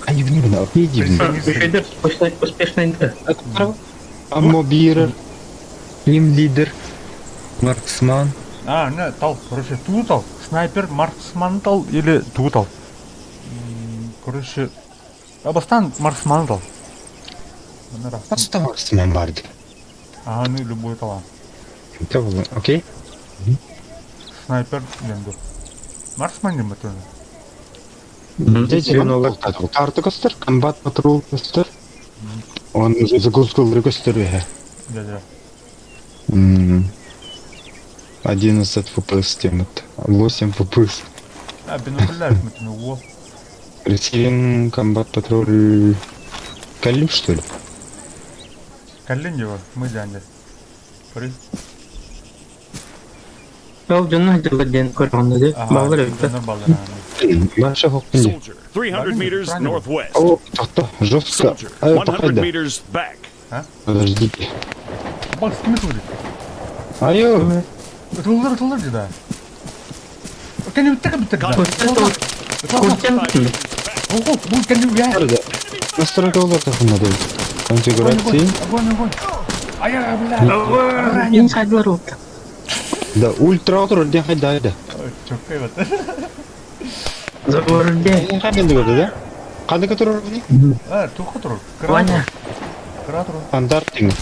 А не на, иди. Успешно игра. Амобирер, Тим лидер, марксман. А, не, тал, короче, ту тал. Снайпер, марксман тал или ту тал. Короче, Абастан марксман тал. Просто марксман барды. А, ну любой талант. Окей. Снайпер денду. Марсман не батыны. Карта костер, комбат патрул костер. Он уже загрузку костер. Да, да. 11 FPS темат. 8 FPS. А, бинокль во. Ресивин комбат патруль. Калим, что ли? Калин его, мы дянде. При. Soldier, 300 meters northwest. О, то, жестко. Soldier, 100 meters back. Подождите. Бак, с кем это Айо. Тылдыр, тылдыр, да. Кәне бітті, бітті. Ого, бұл кәне я. Настройка олар надо. Конфигурации. Огонь, огонь. Ай, бля. Да, ультра отыр, ден хайда, да. Чөккей бат. Қандай да? Қандай который не? А, туха тур. Ваня. Кратер. Стандарт деген.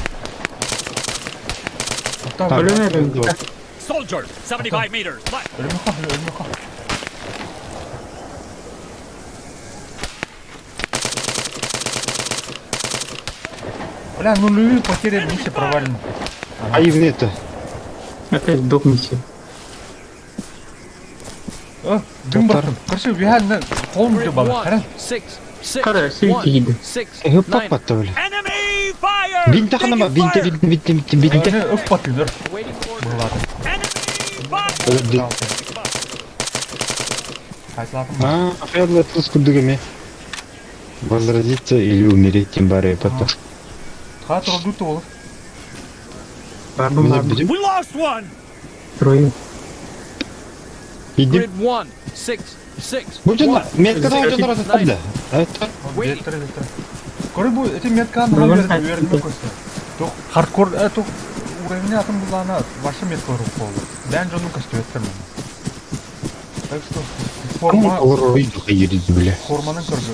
Soldier, 75 meters left. Өлмөкө, өлмөкө. Бля, ну нулевые потери миссия провалена. А и это. Опять сдох миссия. О, дым баттым. Короче, виһән қолым деп бала. Қаран. Қара, сүйті Хыппак батты бля. Бинті қанама, бинті, бинті, бинті, бинті, бинті. Өп батты, нөр. Бұрлады. А, федлы туз кудыгами. Возродиться или умереть, тем более потом. Хат роду олар. We lost one. Трое. Иди. Grid 1, 6, 6. Будет метка да уже раз да. Это. Көрі бұл, эти метка на верно көсті. Тух хардкор, тух уровень атым булана ваша метка рук болды. Бән жону көсті өттірмін. Так что форма... Форманың көргі.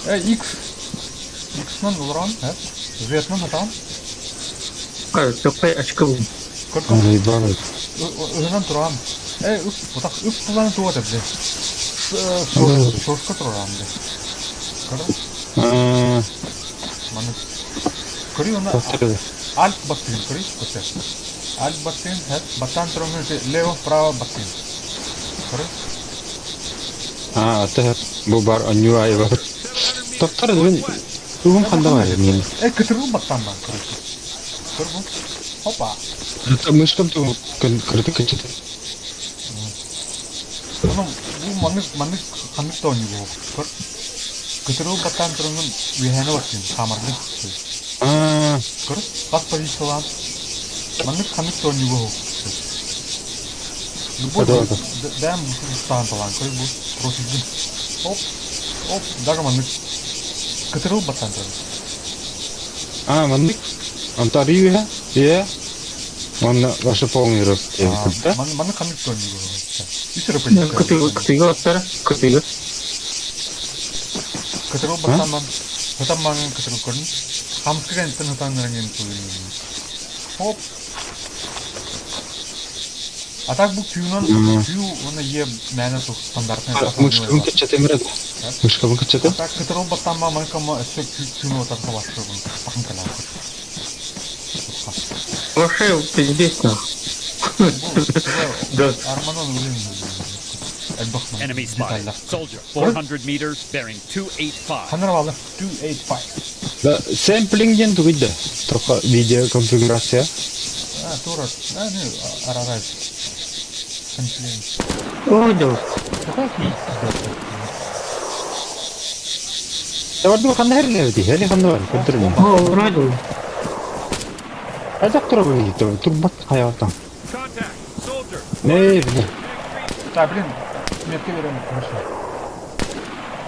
X. X-нан улран, Вьетнам атам. Чоккай очко был. Көрдүм. Заебалось. Ыһынан турам. Э, үп, бутах үп тулан туа да блин. Сошка турам блин. Көрө. Маны. Көрү она. Альт баттын, көрү, көтө. Альт баттын, хэт, баттан турам лево, право баттын. Көрө. А, это бу бар онньуу аайы бар. Топтор мин тугум ханда бар мин. Э, кытырыл баттан бар, короче. Көр бу. Опа. Мышкам тугум кырды кычыты. Ону бу маннык маннык ханнык да оонньуу Көр. Кытырыл баттаан турангын үөһээни баттыын, хаамардын. Көр, хас позициялаан. Маннык ханнык да оонньуу Любой бэйэм бустаан талаан, көр бу профилгин. Оп, оп, даже маннык кытырыл баттаан туран. А, маннык. Онто арыы үһэ, үһэ. Манна ваше полный рост да? Маннык ханнык да оонньуу Үс эрэ позиция. Кытыыга оттара, кытыыга. Кытырыл баттаан Хытан маҥан кытырыл көрүн. Хамска кэнниттэн хытан эрэн туйун. Хоп. А так бу Q-нан Q уонна Е мээнэ тух стандартный Мышкабын кыччатым эрэ. Мышкабын кыччатым. А так кытырыл баттаан манкама өссө Q-ну отарса башырбын. Тахын кэлэн. Вообще пиздец нах. Да. Арманон блин. Enemy spotted. Soldier, 400 meters, bearing 285. Ханар балы 285. Да, сэмплинг диэн тугуй да? Тоха видео конфигурация. А, тура. А, ну, арарай. Сэмплинг. О, да. Какой Табарду ханна херлебити, хели ханна бар, көрдөрүм. О, радио. Хайдах турабын турбат хайаатан. Не, блин. Так, блин, метки берем, хорошо.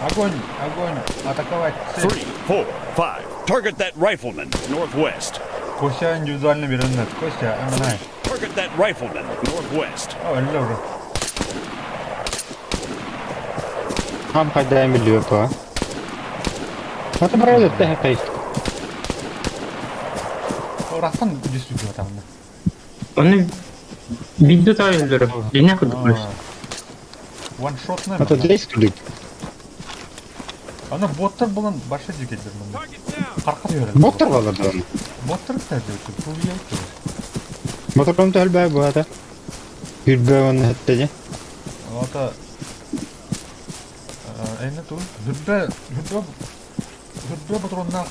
Огонь, огонь, атаковать цель. 3, 4, 5. Target that rifleman, northwest. Костя индивидуально берем, Костя, МНА. Target that rifleman, northwest. О, өллө уже. Хам хайдаем билиө па. Ата барады та хай. Растан действительно там. Оны видео тайылдыр. Дене кыдык. One shot на. Ата дес күлүк. Ана боттар булан башы жекелдер мында. Карка берет. Боттар балар да. Боттар кстати, бу яйты. Мотором тәлбә бу ата. Хүрбә оны хәттә. Ата Эйне ту хүрбә хүрбә хүрбә патронна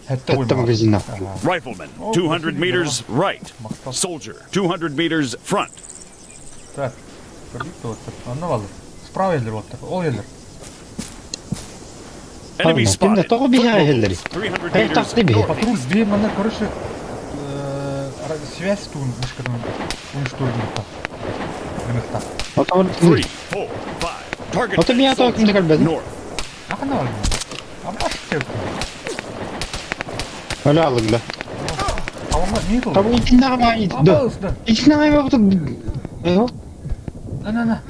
Хәтта магазинна. Rifleman, 200 meters right. Soldier, 200 meters front. Так, көрдүк оттар. Анна балы. Справа елдер оттар. Ол елдер. Enemy spotted. Тоғы биһә елдер. 300 Хәй meters такты биһә. north. Патруль бе мана, короче, связь туын мышкадан уничтожили. Гыныкта. Ата бар. 3, 4, 5. Target Ата that биһә тагы soldier, кимдә калбәде. north. Акына бар. Амаш кеп. Öyle aldık Алма не тул? Табы итинне гана ит. Да. Абалысты. Итинне гана бу. Эйо. На на на.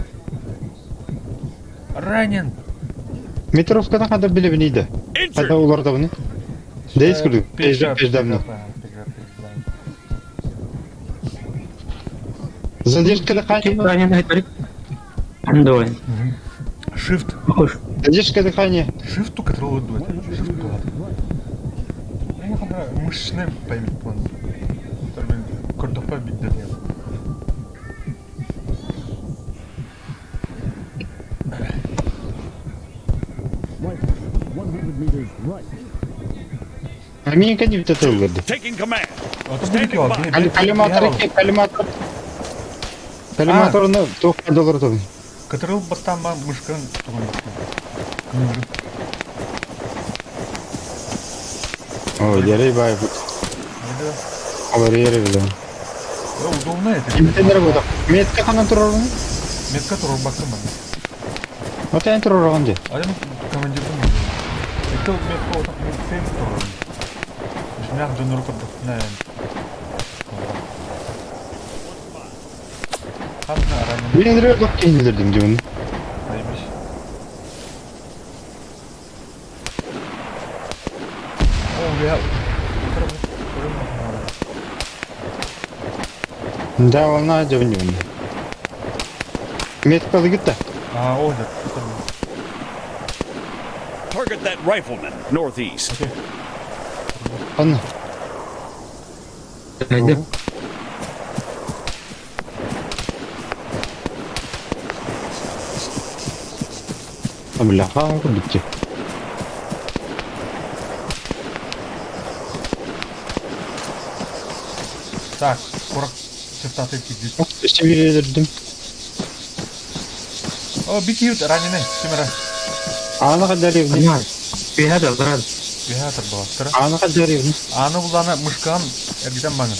Ранен. Метровкадан кадar биле бинейdi. Injured. Хәтта улар да буны. Дейс күрдүк. Пеждем пеждемни. Задержка дыхания. Ранен айтарик. Давай. Shift. Похож. Задержка дыхания. Shift ту который дует. Shift ту. Мышечный память план. Көрдөкпө бидде деген. Америка не бит өлгөрдү. Taking command. Ата бу Кали коллиматор коллиматор. Коллиматорны тоқ доллар тобы. Кытырыл баттан мышкан тугун баттан. О, ярый бай. Алар ярый биле. Удобно это. Кимтен работа. Метка ханан турар оны? Метка турар бакым мен. Ата эн турар онды. Адам командирдин. Метка метка отак сен турар. Жинак жонор көрдүк. На. Ханна ранен. Мен рөдок кейиндердим димин. Заебись. О, я. Да, волна дьэбин Метка да? А, о, да. Target that rifleman northeast. Анна. Хайда. Бляха, бітті. Так, курак чертаты кидит. Өссө биэрдим. О, бики раненый, Тимира. Аана хадаревни. Бихада, брат. Бихатыр была. Аана хадаревни. Аны булана мышкан эргитен баны.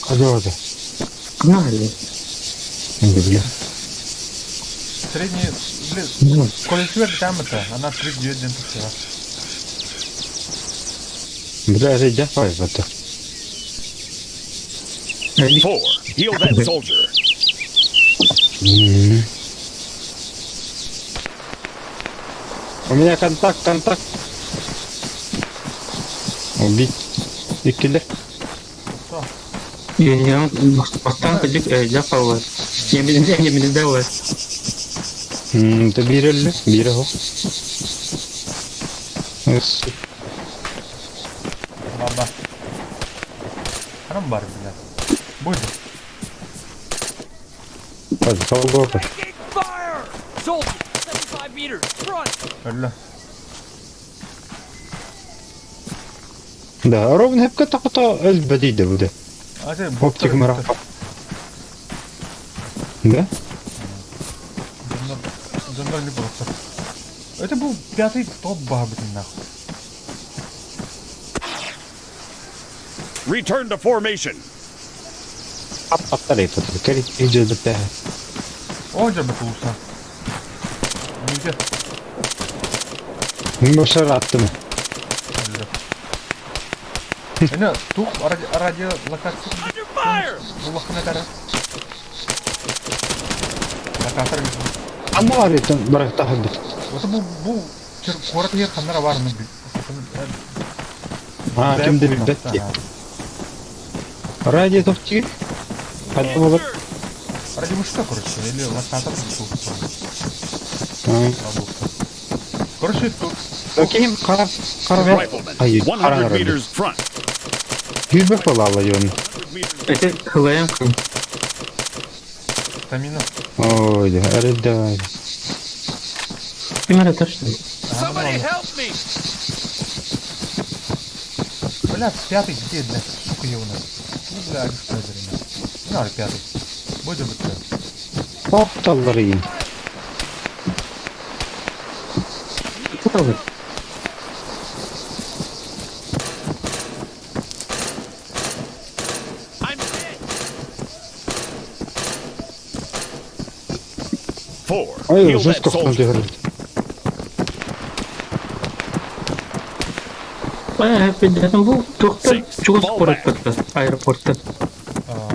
Хадорда. Гнали. Бля. Средний, блин, колесо эргитен это, она 39 ден тушила. Бля, рейдя пайвата. 4. Heal that soldier. У меня контакт, контакт. Убить. Иккилер. Я бастан кыдык жапалар. Емин дауар. Да бирелли, бире хо. Баба. Харам бар, бля. Будет. Hadi sal Fire! Soldier, 75 meters, front! Öyle. Да, ровно hep ката элбедиде буде. Hadi Оптик мара. Да? Донор не просто. Это был пятый топ бабы нахуй. Return to formation. Ап ап Кери иже битте. О, жабы кулса. Нигде. Башар аттым. Эне тух радио локация. Under fire! Улахына тара. Локатор. Анна бар итен барак тахыбыт. Вот бу бу чыр корат ер ханнара бар мы. А, ким де билбетти. Радио топтик. Хадды болор. Радио мышка, короче, или локатор. Короче, тут Окей, кара кара. Rifleman, Ай, 100 кара. meters front. Гүбе балалы йон. Это хлэм. стамина. Ой, да, да. Тимира точно. Somebody help me! Бля, пятый где, бля, сука, я у нас. Ну, бля, один Не надо пятый. Будем быстрее. Апtalları yin. Куда I'm hit! 4. Ай, Heal that жестко soldier. ханды. Бу тухта Six. чугас Fall курат back. батта аэропортта. А,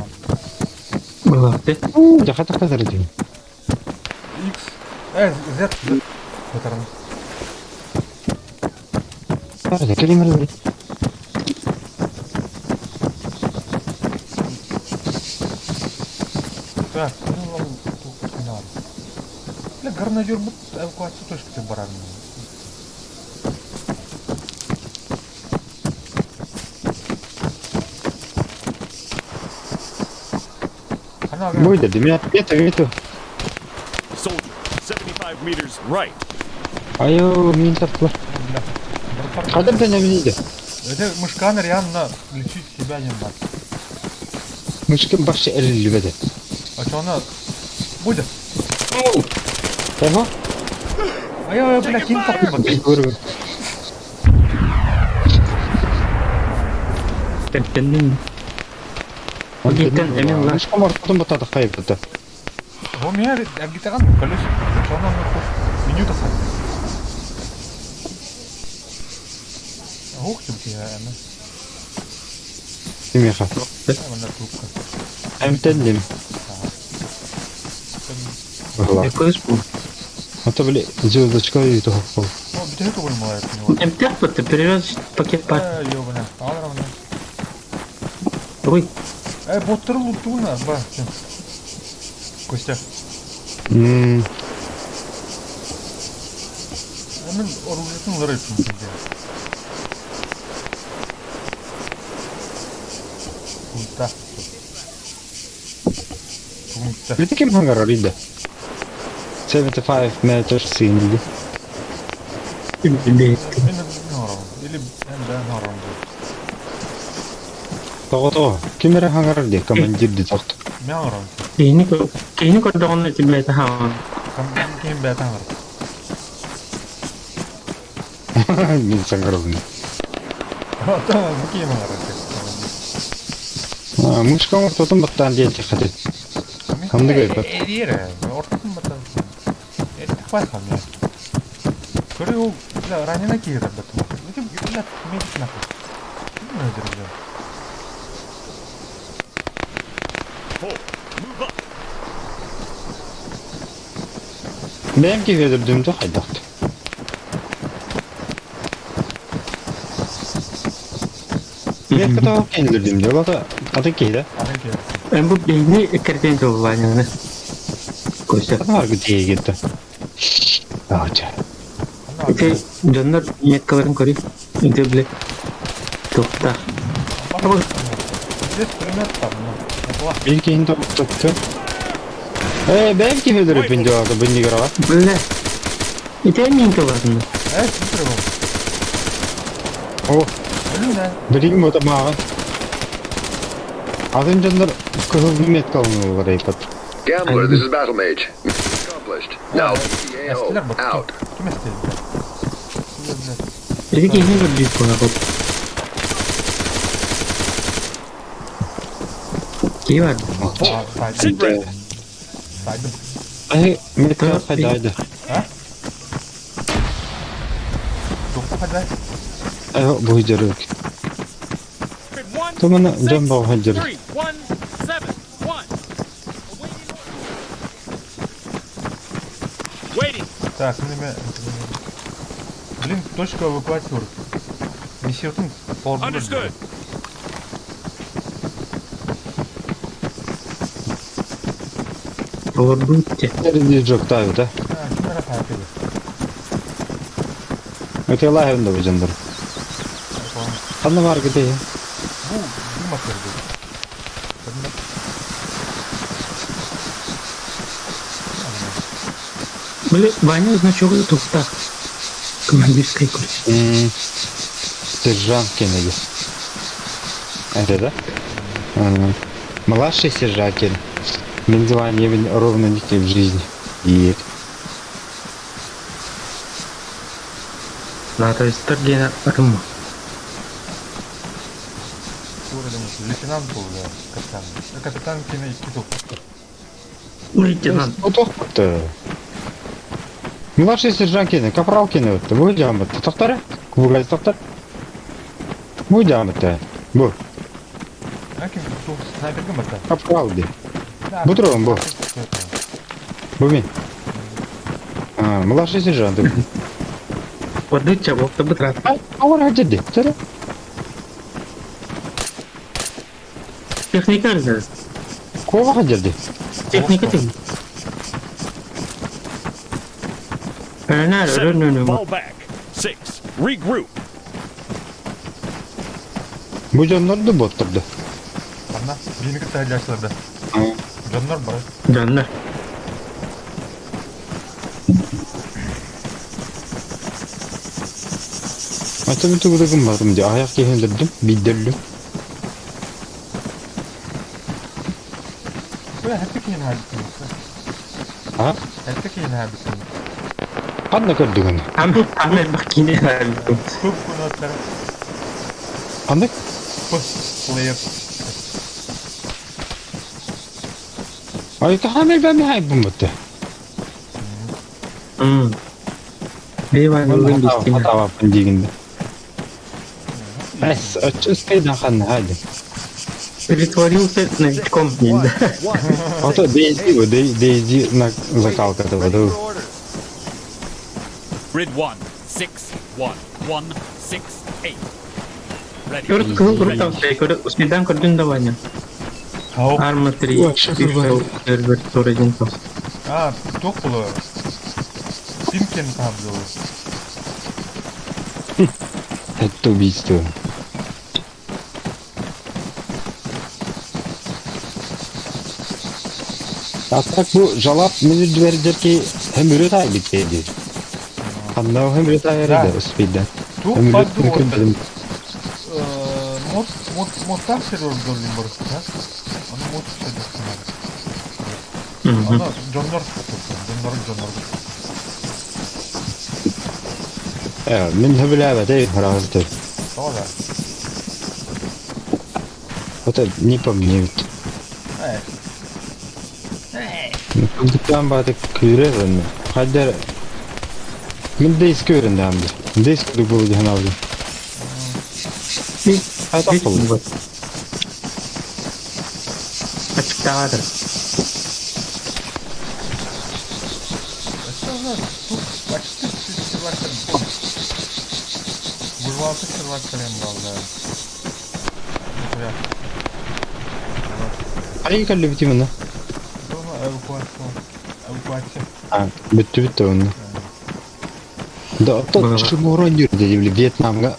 Была ты. Да хата хата дим. X. Z, Z. Veteran. Да, келимер. Так, ну ладно, тут не надо. Бля, гарнадер бут эвакуация точка ты баран. Она Буйда, меня это это. Soldier, 75 meters right. Айо, мин тартла. Бля. Кадыр да не видит. Это мышкан реально лечить себя не надо. Мышкин башы элли беде. А что она будет? Ого. А я, бля, кин такой. Көрү. Тәптәннең. Гиттен эмен ла. Мышка мартын батады кайып. У меня аргитаган колесико. Что она нахуй? Меню то Ух ты, бля, она. Тимеха. Она трубка. Эмтендим. Ла. Көз бу. Ата биле звездочка и то. О, бит это вымывает у него. Эмтәк батта перевез пакет бар. Ёбана. Алра Ой. Боттары луттугуна, ба, Костя. Мин оружиетын ылар эбиппин диэн. Пульта. Пункта. Ити ким хаҥарар иде? 75 meters синди. Мин оҥоробун. Или эн бэйэҥ оҥороҕун дуу. Тоҕо-тоҕо? Ким эрэ хаҥарар дии, командир дии тохто. Мин оҥоробун. Киһини киһини көрдөҕүнэ ити бэйэтэ хаалан. Ким бэйэтэ оҥорор. Мин саҥарабын. Оттон бу ким оҥорор? Мышка ортотун баттаан диэтиэххэ Ханнык өйбөт. Эрийэр ортотун баттаан. Эритэх хамыа. Көрү ол бля ранена киирэр баттым. Ити бля медик нахуй. Ким өлдүрүллэр? Move up. Бэйэм киһи өлөрдүм да хайдахты. Мен кытаҕа киһилэрдим дьэ олата атын киһи да. Атын киһи. Эн бу биһини кэртэн тыллааньаны. Костя. Аргы тиэгитте. Аача. Ити дьоннор меткаларын көрүй. Ити бile туохтаах. Здесь пулемет там, ну. Биир киһини топтотто. Ээ, бэйэм киһи өлөрүппүн дьэ бынньыгыраҕа. Бile. Ити эн миин тыллаатынна. Э, сүүтүрэ бол. О, билигин бу мааҕын. Атын дьоннор кыһыл меткаланаллар эйпат. Gambler, this is Battle Mage. Accomplished. Now, EAO, Эстилер бу. out. Ким эстилер? Ити киһини көрдүүр буолар. Киһи бар. Sit rep. Сайдым. Ай, метка хайдайды. А? Туохха хайдай? Ай, бу дьарык. Тумана дьон баҕа дьарык. 3, 1, 7, 1. Waiting. Так, ну неме... Блин, точка эвакуации. Миссиятын Understood. Олорбут те. Жок да? Ким эрэ хаапыды. Это лайвында бу дьоннор. Ханна бар гыды? Бу бу матерды. Бile Ваня значок туохтаах. Командирскай курс. Сержант Кеннеди. Это да? Младший сержант Кеннеди. Мин звание ровно нигде в жизни. И Натовистар диэн атым. Лейтенант был, да, капитан. Капитан кини икки тыл. Лейтенант. Ну, Младший сержант Кеннеди, капрал Кеннеди. Бу жамыт. Тоқтар? Кугай тоқтар? Бу жамыт. Бу. А ким туох снайперге барда? Капрал ди. Бу турган бу. Бу мен. А, младший сержант. Водыча, вот бытрат. Ауыр хаджиди. Чара. Техника же. Кова хаджиди. Техника ты. Seven, fall back. 6, regroup. Бу дьоннорду боттурду. Анна, биини кытта хаджаачыларда. Дьоннор бар. Дьоннор. Ата бүтү гым бардым ди. Аяк киһиндирдим, биддерлүм. Бу хәтта киин хабитин. А? Хәтта киин хабитин. Ханна көрдүгүн? Ам ам бакини. Көп күнөттөр. Ханнык? Плеер. Ай, тахамел бами хай бумбатты. Бейван ылын бистин. Хатабаппын дигинде. Эс, өчөскөйдөн ханна хайды. Притворился новичком. Ото Дейзи, бу, Дейзи на закалка этого, да. Grid 1, 6, 1, 1, 6, 8. Ready. Көрүт кыһыл курук таҕыста, көрүт успейдаан көрдүн да Ваня. Хаук. Арма 3, сервер 41 тос. А, туох буолуо? Симкен таһабдылы. Это убийство. А так бу жалап мин үрдүбэрдэрки хөмүрү таайбыт диэди. Ханна хөмүрү таайар да успейда. Туох Хөмүрү барды көрдүм. Мод, мод, модтаах сервер доллин барыста. Аны мод сервер. Аны дьоннор дьоннор дьоннор. Мин хөбүлээбэтэй хараҕызды. Тоҕо да? Это не по мне ведь. Кылдыктаан бааты күүрэр онно. Хайдар мин дейс көрүн даамды. Дейс курдук буолу диэн алды. Хайдах буолла? Ачыктаҕа Выживалка сервак балда. Ай кэллибит именно. Эвакуация. Эвакуация. А, бүттү бүттү онно. Да, оттон шымурон жүрдү дебили Вьетнамга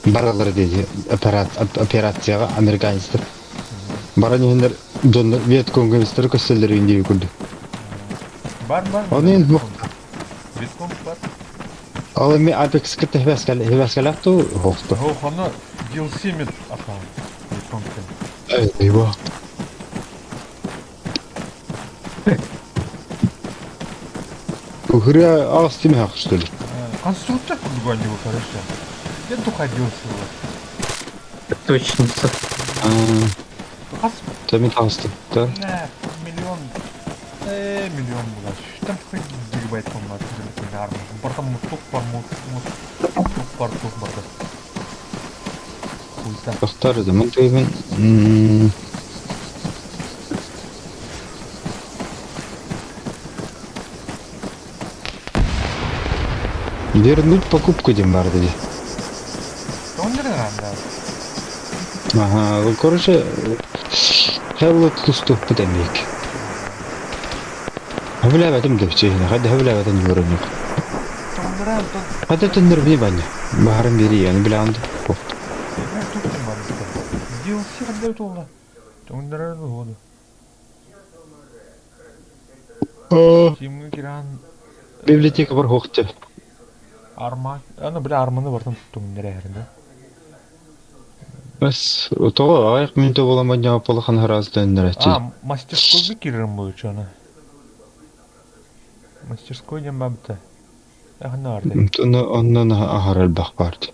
баралар деди операцияга американецтер. Баран иһиннер дьоннор Вьетконгамистер көстөллөр диби курдук. Бар бар. Оны енді Вьетконг бар. Ал эми Apex кытта хебескалакту хохто. Хохону DLC мет апа. Вьетконгтен. Eyvah. Ухря аас тиме хак что ли? Конструктор курдук они короче. Я духа DLC бар. Точно. Хас Тами таасты. Да. Миллион. Миллион була. Там такой гигабайт помнат. Бартам тук бар мут тук бар тук бар. Хуйта. Тохтар да мен тойбын. Вернуть покупку дем бар деди. Ага, короче, Hello туступ бит Хөбүлээбэтим дөпчү, хадда хөбүлээбэтин юрунук. Хадда төннөр бини баня. Баһарын бири яны билаанды. DLC хадда толла. Тоңдыран воду. Кимге киран Библиотека бар хохты. Арма, аны бля арманы бартан туттум нерәһәрендә. Бас, того аяк минуту бола баня полахан хараас төннөр А, мастерской кирен буючу аны. Мастерской дем бабта. Ах, нарды. Онно онно ахар элбах барды.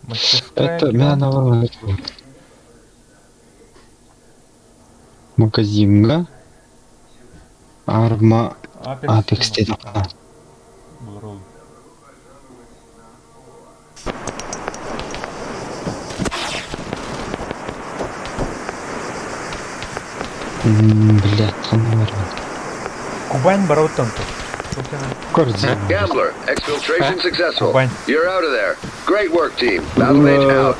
Мастерская. Это мен алар Магазинга Арма Apex деди. Булар Блядь, ханна бар. Кубань барауттан тут. Корзина. Gambler, exfiltration successful. Кубань. You're out of there. Great work, team. Battle Mage out.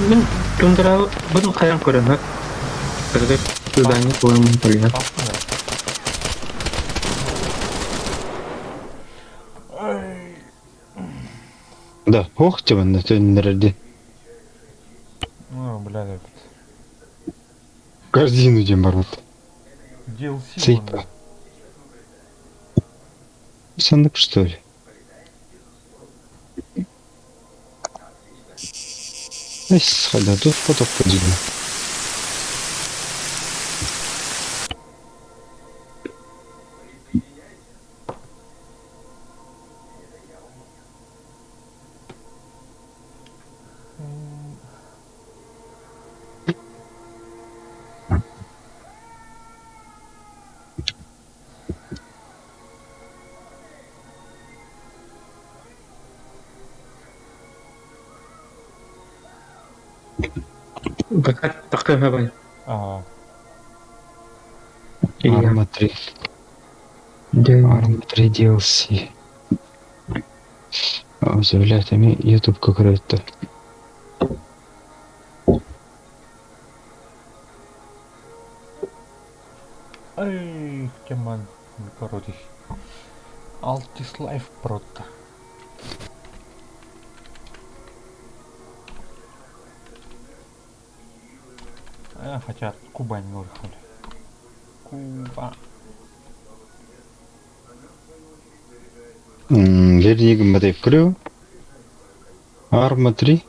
Мен тундра бұны қаян көрөмөк. Бірге күбәңе қойымын төле. Да, ох тибан төннөрдү. Ну, бля, этот. Корзину дем бар вот. DLC. Цейпа. Сандык что ли? Эс, хада тут потоп подиги. Бакат тақы бай. А, Арма 3. Арма 3 DLC. О, блядь, эми YouTube көрөттү. Эй, кеман, короче. Altis Life Proto. А, хотя Кубань может. Куба. Верни гымматый Арма 3.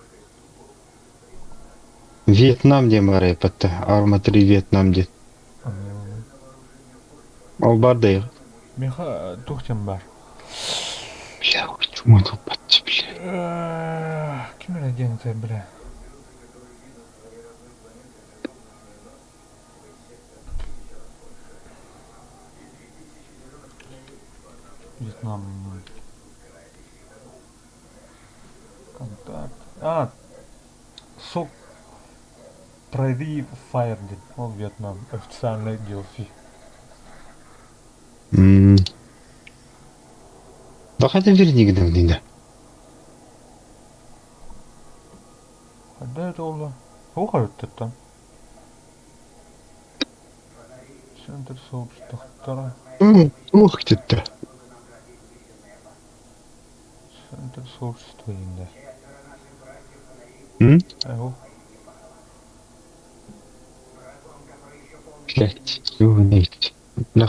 Вьетнам диэн баар эппэтэ. Арма 3 Вьетнам диэн. Ол баар да Миха туох диэн баар? Бля, чума туппатчы, бля. Ким эрэ диэн этэ, бля. Вьетнам. Контакт. А, Сок Prairie Fire диэн. Ол Вьетнам официальный DLC. Да хотя верни гдамнина. Когда это oldu? Туох өрүттүттэн? Центр сообществохтара. Ух ты-то. Центр сообщества инде. М? Эго. Блять, ёбаный. Бля,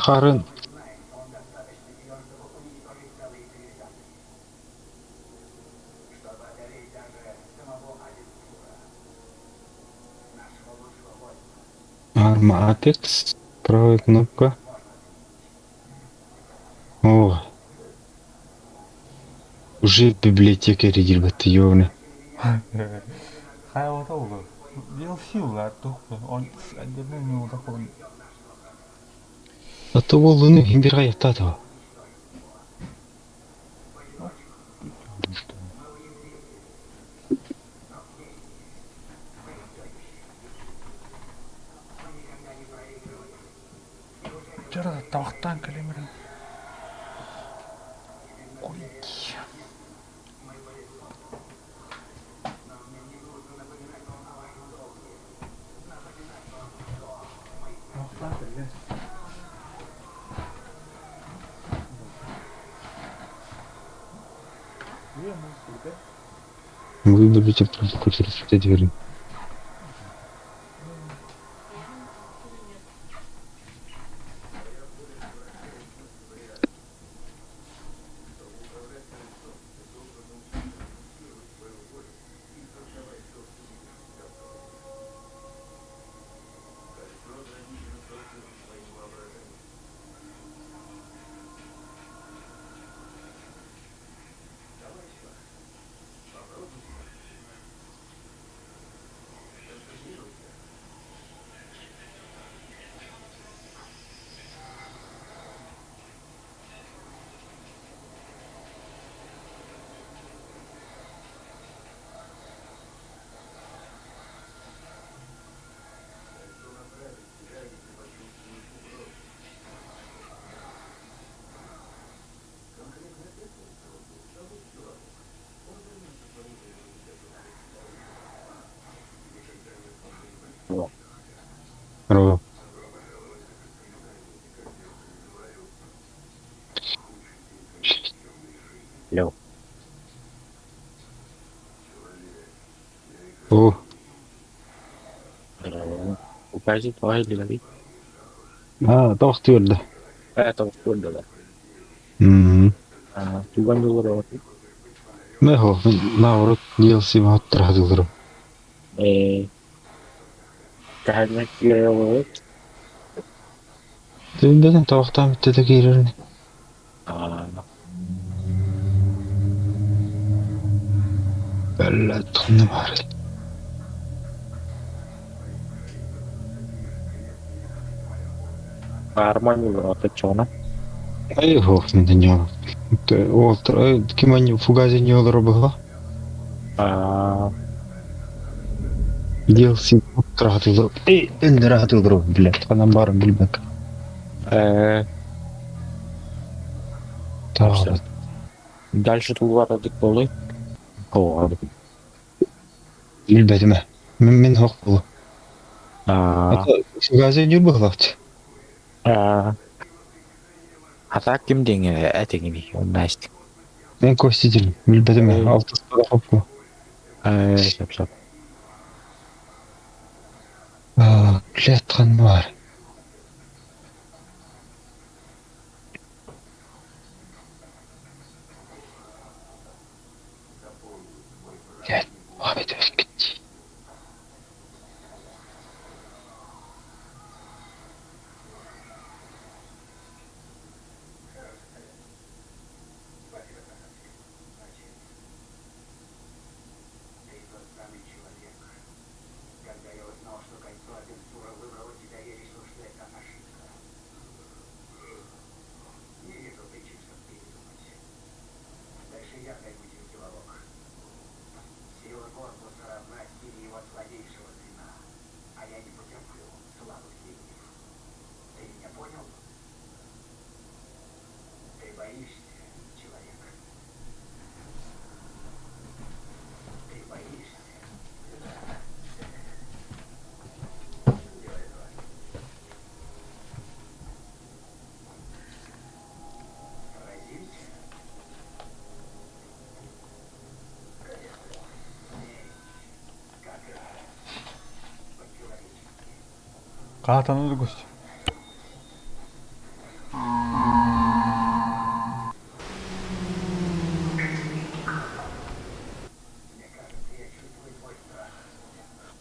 Арма Apex. Правая кнопка. О. Уже в библиотеке ребята, ёбаный. Хайа oldu. DLC улар туох он отдельно не удахон. А то волыны химбирга ятата. Вчера тавахтан калимерин. Курить. Тавахтан калимерин. Выберите кнопку через двери. Ро. Лео. О, Укажи, твоя ли а, тавах түөрдэ. Это көрдүлэр. Мм. Туган доллар Мехо, наоборот, DLC маттар хадылырым. Э Каханна киирэр Түнбетен тавахтан бүттэ киирерин. Аа Бля, тонна бар. Армани оточона. Ай, хох, не днё. Олтр, кимани фугази не олор было. Аа DLC хадылырым. Эй, эндер хадылырым, бля, ханан барым билбек. э Так. Дальше тулар болы. О, Билбетиме. Мен мен хох болу. Аа Фугази не было. Хата ким диэҥ этиҥиний онно истиҥ. Мен Коститель, билбэтим алтыспата хоппу. Сөп сөп. Блядь, ханна баар? Блядь, дии. Хаатаны да көстө.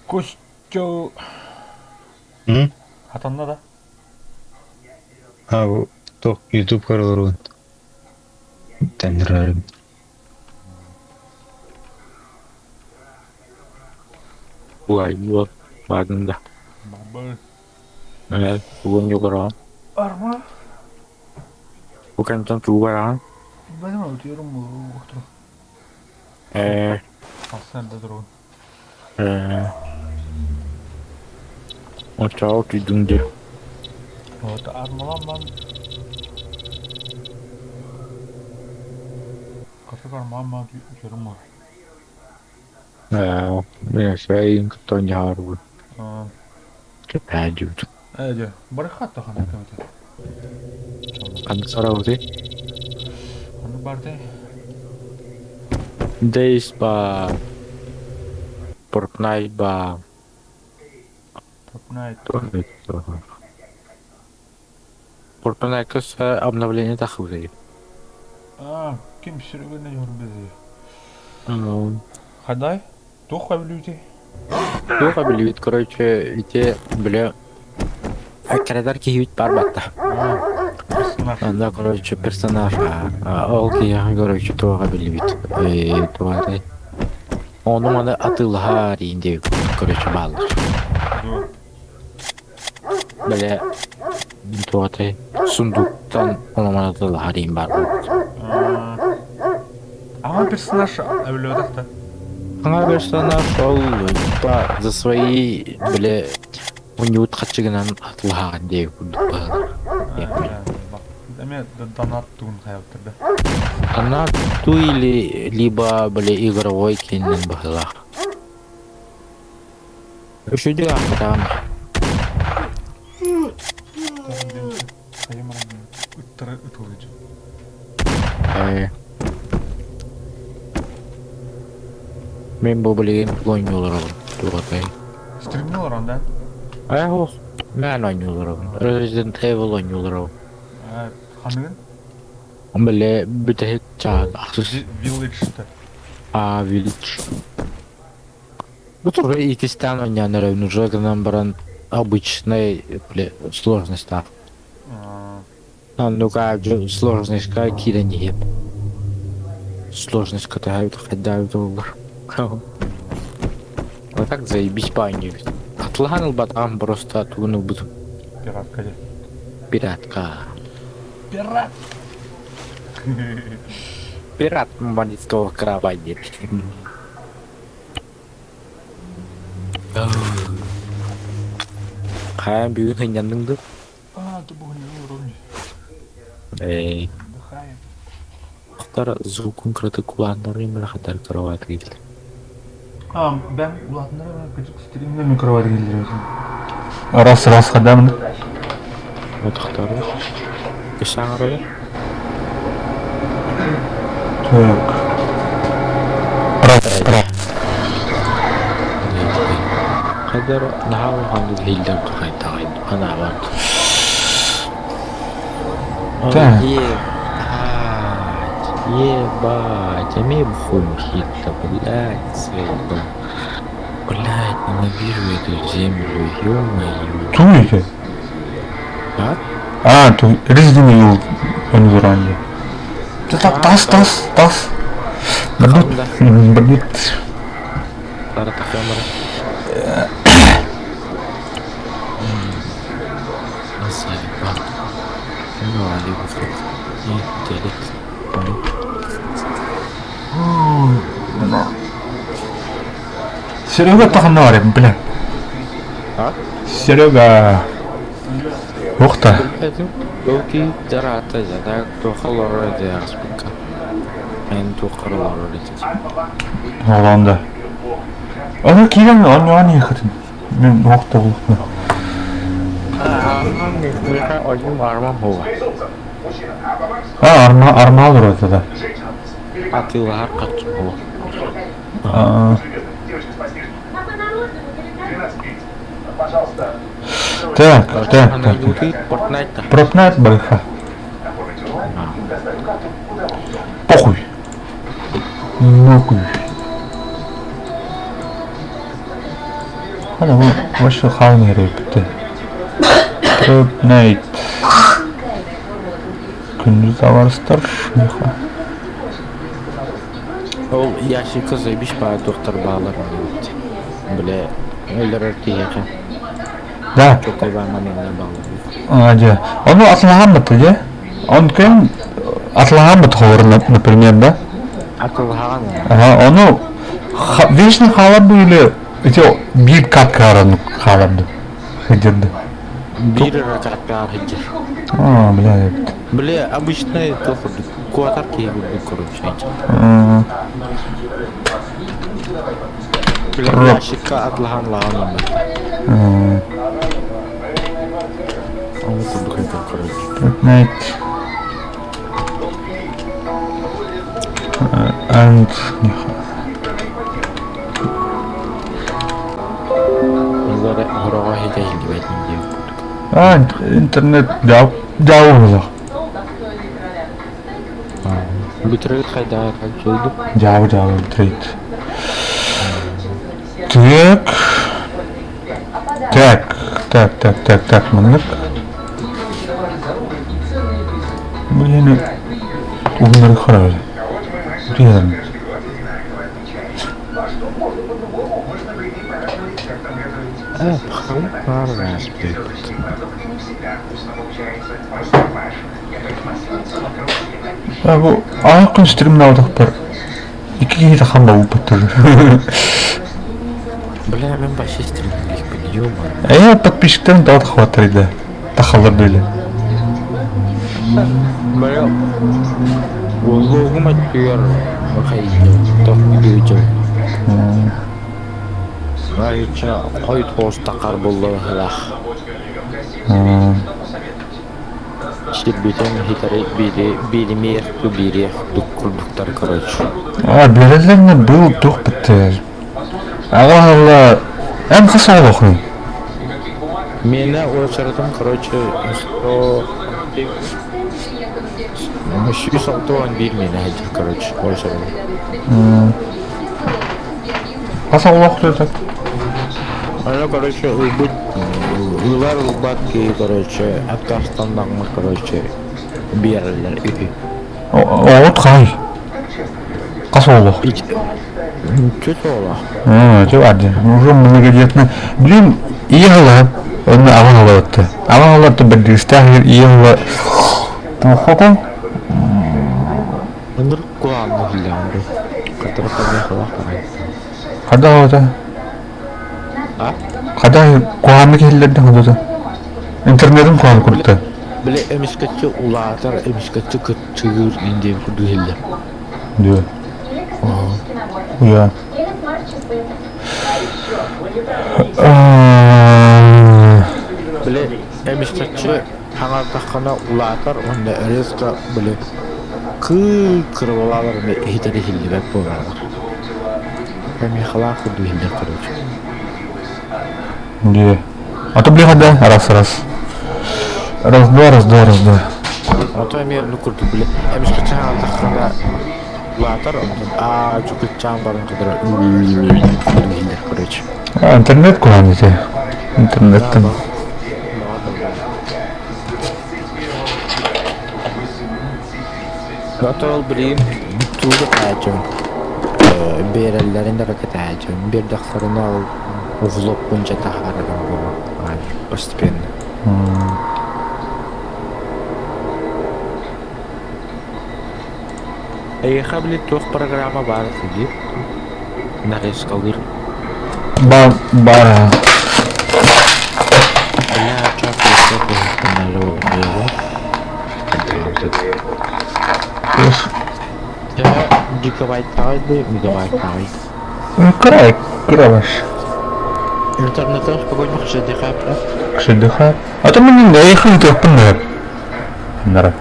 Костя хатанна да? А, бу туох YouTube көрөлөрүн тендерерим. Уай, буол. Бардым да. Бабы. Э, тугун югораҕын? Арма. Бу кэнтэн тугу бараҕын? Бэйэм утуйарым уохтур. Э, Алсан эрдэ турабын. э. Оччоҕо утуйдуҥ дии. Вот армалаан бан Кафе армаан бан утуйарым бар. Э, мен эйин кытта оонньоһоорубун. Аа, Кэпээ диэбит. Ээ дьэ, барыххат да ханнык эбитэ. Ханнык сарабытый? Ханнык баартай? Days ба Fortnite ба Fortnite. Fortnite обновление тахсыбытай. Аа, ким сүрүгүнэн юрбези. Хадай? Туох билүүтэй? Туох билбит, короче, ити бile аккарадар киһибит бар батта. Персонаж. Анда, короче, персонаж, ол киһиэхэ, короче, туоҕа билбит. Туох Ону маны атыылаһар иин диэбит, короче, бааллар. Бile туотай сундуктан ону маны атыылаһар иин баар буолбут. Ага персонаж өлүөтэх да. Аңа персонаж ол типа за свои бile унньуут хаччыгынан атылаһаҕын диэбит курдук быһыылаах. Эмиэ донат тугун хайабыттар да. Донат ту или либо бile игровой кииннэн быһыылаах. Үчүгэй аахпатаҕым. Ыттары ытылыдьы. Э. Мен бу билигин оонньууларабын туохатай. Стримни олорон да? Э, ох, мен оонньууларабын. Resident Evil оонньууларабын. Ханыгын? Бile бүтэһик чаан ахсыс. Village-та. А, Village. Бу тоже иккистээн оонньоон эрэбин уже гынан баран обычной сложностьтаах. Ну-ка, сложностька киирэн иһиэм. Сложность катаһабыт хайдаабыт буоллар. Вот так заебись баанньыбыт. Атылаһан ылбатаҕым просто тугун ылбытым. Пиратка дии. Пиратка. Пират! Пират бандитского краба диэн. Хайаан бүгүн сынньанныҥ дуо? А, ты бүгүн уровень. Ээ, Отдыхаем. Ахтар звукун кыратык улааннарыым эрэ хатар кровать киирдэ. А, бэм улаатыннара кыдьык стримҥэ микроват киллэрэ Раз раз хадамын. Отохтору. Исаҥарары. Так. Хайдар наһаа улаханнык иһиллэр хайдаҕай анаабат. Так. Ебать, ебать, эмиэ бухуй хит-то, блядь, Света. Блядь, ненавижу эту землю, ё-моё. Ту это? А? А, ту Resident Evil онзуранди. Так, тас, тас, тас. Бардут, бардут. Тара камера. Заебал. Ну, али И делит. Серега тахнарим, бля. А? Серега. Ух ты. Локи дарата зада тухалора диаспика. Мен тухалора Оланда. Аны кигән, аны аны ехатын. Мин уақытта булыпмын. А, арма арма алыр да. Атылар качып А. Так, так, так. Fortnite. Fortnite бальха. Похуй. Нахуй. Hadi bu başı kalmıyor bitti. Fortnite. Күндүз аларыстар. Ол ящикка заебись по доктор балар. Бля, өлөрөр киһиэхэ. Да. Чокойбаҥҥа манна балар. А, дьэ. Ону атылаһаан бит, Он кем атылаһаан бит ховор, например, да? Атылаһаан. Ага, ону вечно хаалар или эти биир каткааран хааларды. Хыдырды. Биир каткаар хыдыр. А, бля, эбит. Бля, обычный курдук. Куатар киһи курдук, короче. Бля, ящикка атылаһаан лаҕан Ону курдук это, короче. Fortnite. And Хороҕо хитэ иһиллибэт диэн А, интернет дау дау Битрейт хайдаа жойду. Дау дау битрейт. Так. Так, так, так, так, так, маннык. Блин, угнары харали. Блин. А бу аяқын стримін алдық бір. Екі кейді қанба болып тұр. Бля, мен вообще стримликпин, ё-моё. Э, подписчиктерин дауды хватыр еді. Тахалар бөлі. Бля, улугум өттүгэр хайдах бүүтүм. Айча хойт хоостакар буллар Сирбитен хитари бири биримиэх бириэх курдуктар короче. А, берелерне был тух бітті. Ага, Эм хаса олохны. Меня очередом, короче, 100... 161 мені хәдір, короче, очередом. Хаса олохты так. Ана, короче, ылбыт, ылар ылбат ки, короче, откастаннагма, короче, биэрэллэр үһү. Оот хай. Хаса олох. Чуть ола. А, чё один. Уже многодетный. Блин, ехала. Он аван алатты. Аван алатты бирдистах ехала. Тухотон. Ындыр куанны хилляңды. Катыр кадыр хала карай. Када ота? А? Када куанны киллерден худота. Интернетин куаны куртты. Биле эмискетчи улаатар, эмискетчи кытчыгыр инде курду хиллер. Дө. Уя. Биле эмискетчи Хаҥардаххына улаатар уонна резко били кыы-кырабалаалар эмиэ иһитэр иһиллибэт буолаллар. Помехалаах курдук иһиллэр короче. Где? А то блин, да, раз, раз. Раз, два, раз, два, раз, два. А то эмиэ ну курдук били эмискэ хаҥардаххына улаатар онтон аа чукуччаан баран кытары иһиллэр короче. А, интернет куһаҕан ити. Интернеттен. Готов билигин тугу кэтээччим биэрэллэрин да кэтээччим биэрдэхтэринэ ол углоппун дьэ таһаарарым буолуо постепенно. Эйиэхэ били туох программа баар диир нарезкалыыр Бар, бар. Бля, чё Гигабайттаҕай да мегабайттаҕай? Кыра, кыра баш. Интернеттен спокойно шдх ШДХ. А то мин эйхин тыаппын наар. Нара.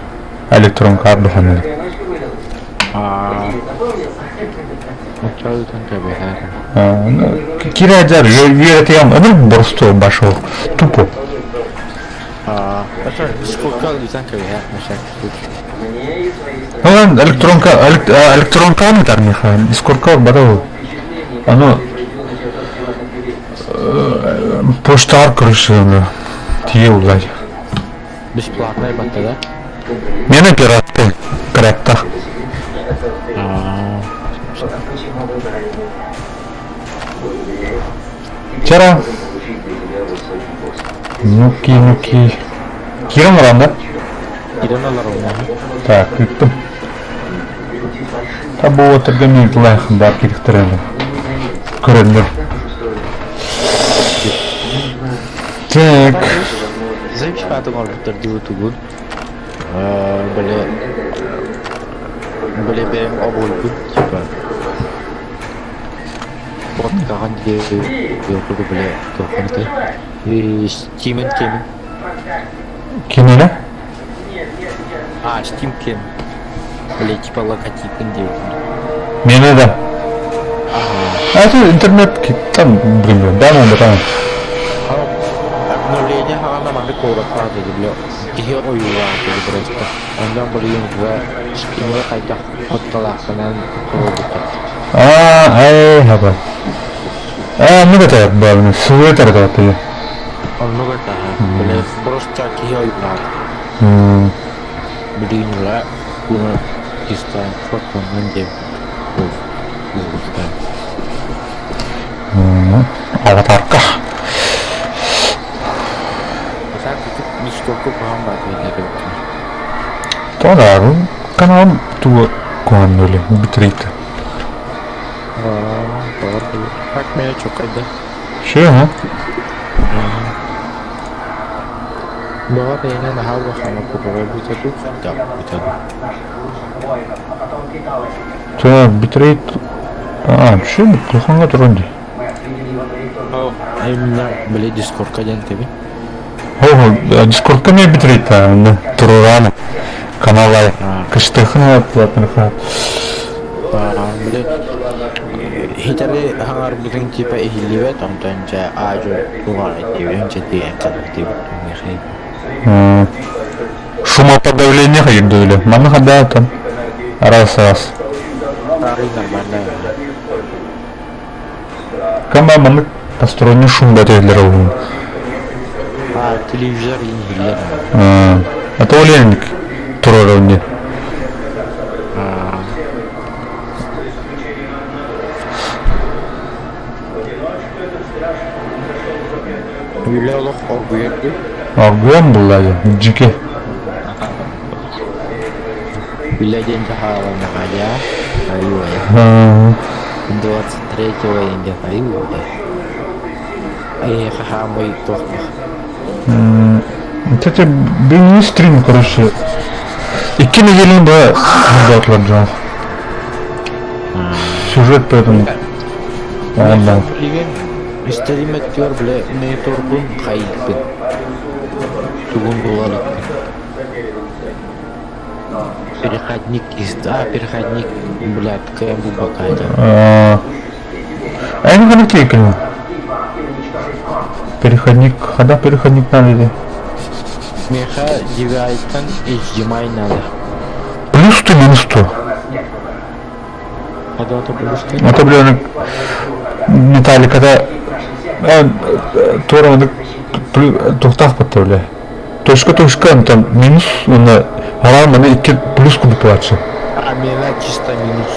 Электрон карта ханна. Кире дьар үөрэтиэм ынырык боростуой башыл тупо. Ну, электронка, электронка ытар миха, дискордка барыл. Оно почтаар короче, тие улай. Бесплатная батта, да? Мен пираты корректа. Вчера. Ну-ки, ну-ки. Киран баран да? Киран алар Так, күттüm. Та бу отырган лайхын бар кирихтерели. Көрөндөр. Так. Заебись оҥорбуттар дии тугун. Били били бэйэм обуйбут типа Подкаҕан диэки били туохханытай Steam ким Кинене? А, Steam ким Били типа логотипын диэбит. Мене да. А это интернет там, блин, да, да, да. Обновление хаҕана маннык куораттаах диэки били киһи ойуулаах диэки просто. Онон билигин уже Steam'e хайдах хоттолаахпынан холобуттар. А, ай, хаба. А, ну это бабина, суетер это. Оннук это, били просто киһи ойуулаах. Билигин уже куна чисто фотонан диэбит. Аватарка. То да, канал тугу куһаҕан битрейт. Как меня чокайда? Че, а? Баҕар эйиэнэ наһаа улахана куһаҕай бүтэ да бүтэ. Так, битрейт... А, че, кухонга туран дии. Именно, били дискордка диэн тэбин. О, дискордка мне битрейт, турурана. Каналай. Кыштыхына платныха. Били хитери хаҥарбытын типа иһиллибэт, онтон дьэ аадьу тугар диэбин дьэ диэн кэлэр диэбит. Шумоподавление хайдули. Маны хада там. Раз, раз. Нормально. Кама маны посторонний шум дателер ол. А, телевизор иһиллэр. А то оленник турар Үлэ олох оргуйар дии. Оргуйан булла жике. Үлэ диэн хааланаҕа айуай. 23 июня айуай. Эй, хаамый туох. Кстати, бүгүн стрим, короче, 2 недели да батлар Сюжет поэтому. Он да. Билигин истэрим өттүгэр бile мониторбун хайыппын. Тугун булар Переходник из... А, переходник, блядь, КМ бакайда. Эн гана кекин. Переходник, когда переходник надо иди. Меха DVI-тан HDMI надо. Плюс ты, минус 100. Когда то плюс ты? А то, блин, Металлика, когда тура тухтах бля. Точка точка там минус, на арам маны икки плюс кудук плачы. А, мена чисто минус.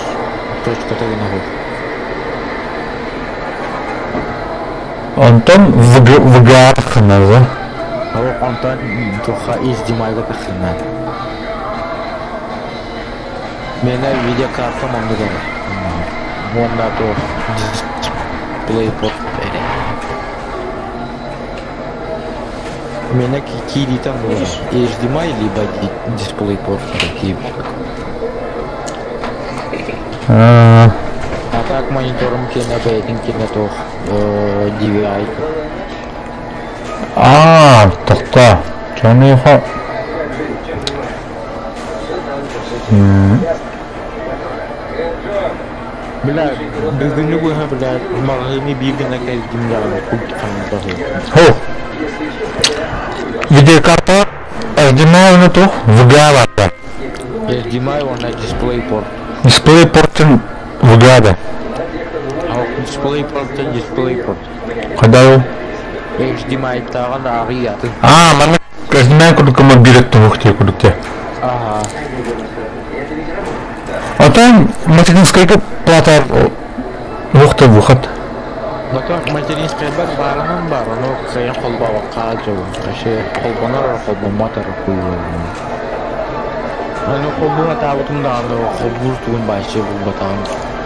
Точка того нахуй. Онтон ВГА ханаза. А онтон туха HDMI-га тахына. Мена видеокарта манныгар. Уонна то DisplayPort эре. Мена кири там было HDMI либо DisplayPort такие. А так монитором кино бейтин кино то DVI. А, тоқта. Чоныха. Бля, бүгүнү быһа бля, маҕаһыыны биир гына кэлдим даҕаны култханнарбаһы. Хо. Видеокарта HDMI уна тух VGA баар. HDMI уонна DisplayPort. DisplayPort VGA да. А DisplayPort DisplayPort. Когда ол? HDMI-тааҕын ааҕыйатын. А, манна HDMI курдук кыма бирет туһух тие курдук те. Ага. А там материнская плата уохта выход. Потом материнская бар барынан бар, ону кыайан холбообокко дьолун. Вообще холбонор холбоммотор хуй. Аны холбуна таабытым даҕаны холбуур тугун баайчы булбатаҕым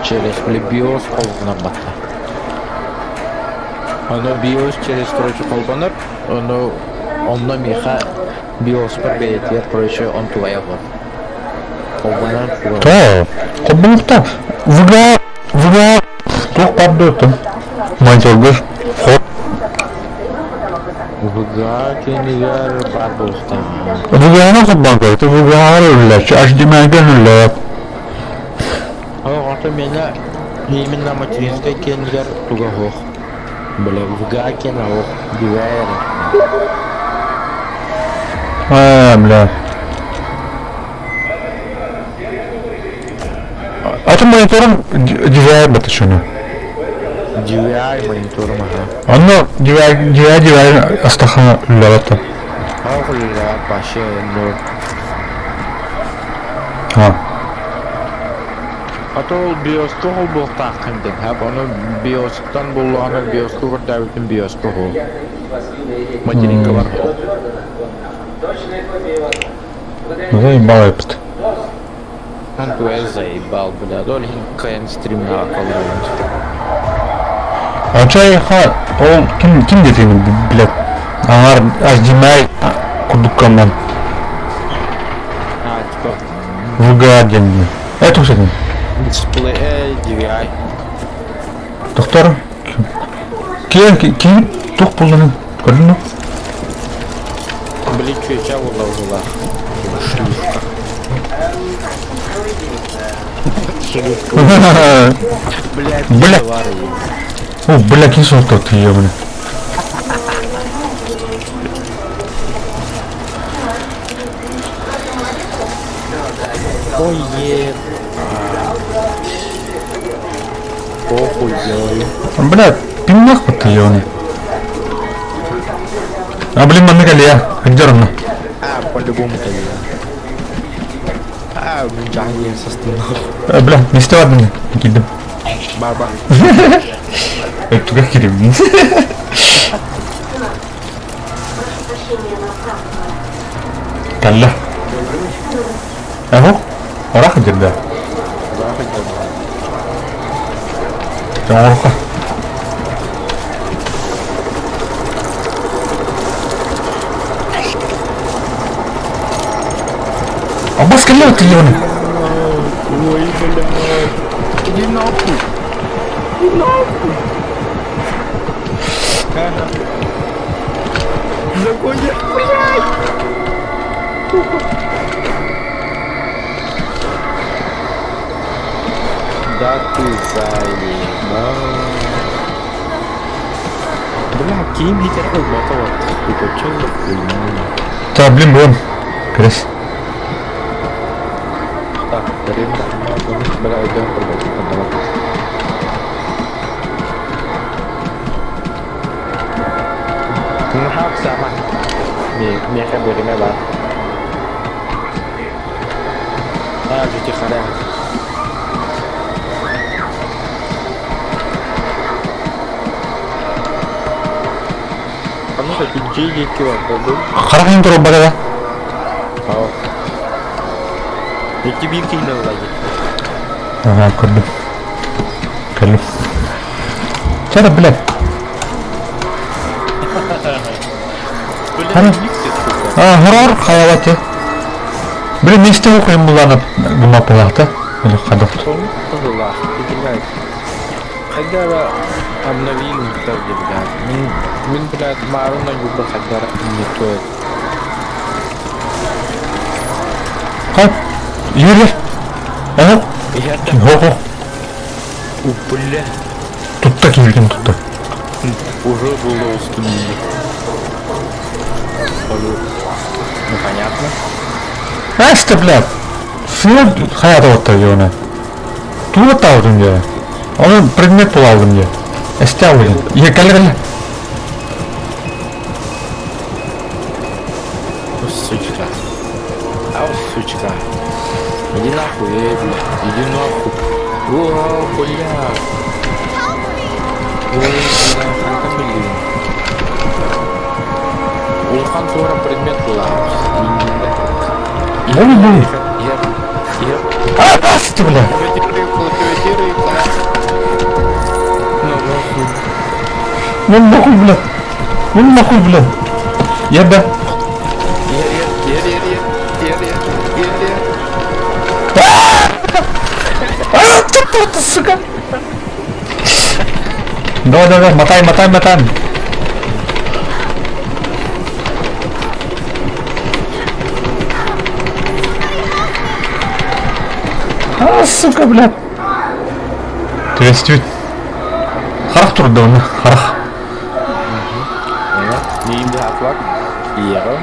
через били BIOS холбонор батта. Ону BIOS через короче холбонор, ону онно миэхэ BIOS-пар бэйэтигэр короче онтугайа бар. Холбонор туга. То, холбонуохта. VGA, VGA туох баар Мониторгар ход. VGA кэннигэр баар буолуохтаах. VGA-ны холбоон көрө, VGA-ҕа үллээччи, HDMI-га үллээт. Оҕото миэнэ именно материнскай кэннигэр туга суох. Бля, VGA кэнэ суох, DVI эрэ. А, бля. А ты монитором DVI батышыны. DVI мониторум аха. Онно DVI DVI DVI астахана үллээбэт. Ах, үллээт вообще ну. А. А то ол BIOS-ка холбуохтааххын диэн, хап ону BIOS-тан буллаҕына BIOS-ка көрдөөбүтүн BIOS-ка хол. Материнка бар хол. Заебал эпит. Он туэ заебал, бля, ол иһин кыайан стримнаҕа холбуун. А чайха ол ким ким диэтигин блядь. Аңар HDMI курдукканнан А, типа VGA диэн. Это кстати. дисплей DVI. Доктор. Киэн ким тух булланы көрдүн үү? Били чүөчэ буолла уһула. Шлюшка. Шлюшка. Блядь, Бля. бар О, бля, ким сотту ёбаный. Ой, е. Похуй делали. Бля, пиннах бата ёбаный. А блин, маннык алия. Хаддер А, по-любому тогда. А, жаһан састын. Бля, не стёдны. Кидым. Барба. Туга кирим. Калла. Аһо. Ора хаддер. Орха. Абас кэллэ ёбаный. Ой, блядь. Иди нахуй. Иди нахуй. Загонишь, блядь! Да ты заебал. Бля, ким хитер ылбата вот. Это чё за хуйня? Та, блин, буон. Крес. Так, ребята, бля, идем пробовать. Наһаа сама. Миэхэ бөлүмэ баар. Аа, тихаря. А ну как иди диэки барда Харах турбата да. Аа. Икки биир киһини ылла Ага, көрдүм. Кэллим. Чара, блядь. Хара. А, хорор хайалаты. Блин, не истег оқиым буланып гымапылахта. Или хадах. Тыллаах, блядь. Хайдара обновили где, блядь. Мин, блядь, маарына юбба хайдара не то. Хай. Юрий. Ага. Хо-хо. У, бля. Тутта киирдим тутта. Уже было установлено. Ну понятно. Эсте, блядь. Сына хаята отта жона. Туга таудым я. Оны предмет була алдым я. Эсте алдым. Е, кәлі кәлі. Ну, сучка. Ау, сучка. Иди нахуй, эй, бля. Иди нахуй. О, бля. Ой, бля, ханта блин. Улахан туора предмет була. Ой, блин. Я... А, эсте, бля. Ну нахуй, бля. Ну нахуй, бля. Я да. А, тут, тут, сука. Давай, давай, мотай, мотай, мотай. А, сука, блядь. Приветствует. Харах турда оны, харах. Миимде атлак. Иеро.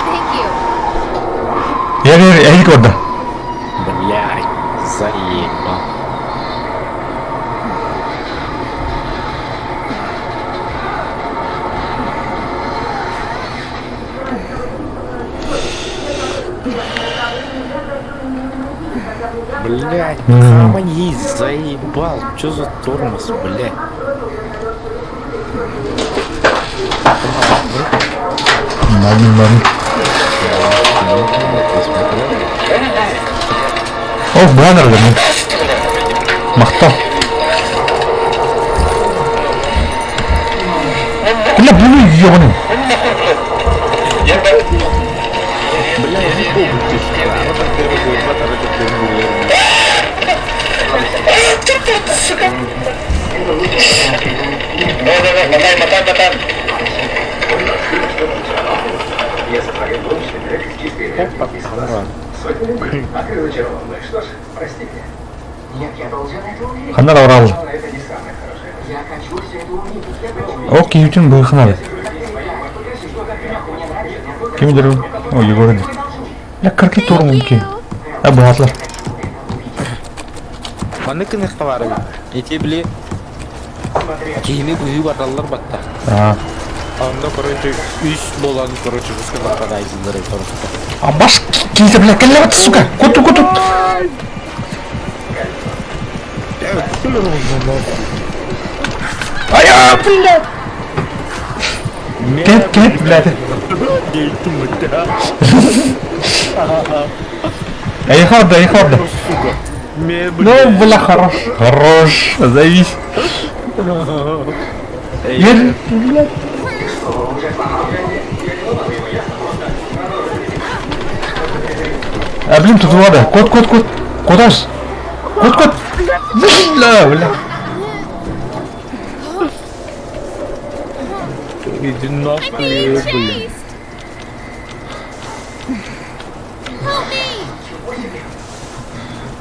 Thank you. Я верю, я орда. Блядь, заебал. Блядь, хамани заебал. Чё за тормоз, блядь? Ладно, ладно. О, баннер, да. Махта. Бля, блин, ёбаный. Бля, я не помню, ты что? Вот так первый вот так Ханар орал. О, киютин быхнар. Ким деру? О, Егор. Бля, карки тормунки. А батлар. Маны кыных товары. Эти били киһини быһыы бараллар батта. А. Онно, короче, үс болан, короче, жестко нападайдылар просто. А баш килде, бля, кэллэ сука. Куту, куту. А я, блядь. Кэт, кэт, блядь. Эй, хорда, эй, хорда. Ну, бля, хорош. Хорош, завис. Я, блядь. А, блин, тут вода. Кот, кот, кот. Кот, кот, кот. Бля, бля. Иди I'm нахуй, being блин. chased! Help me!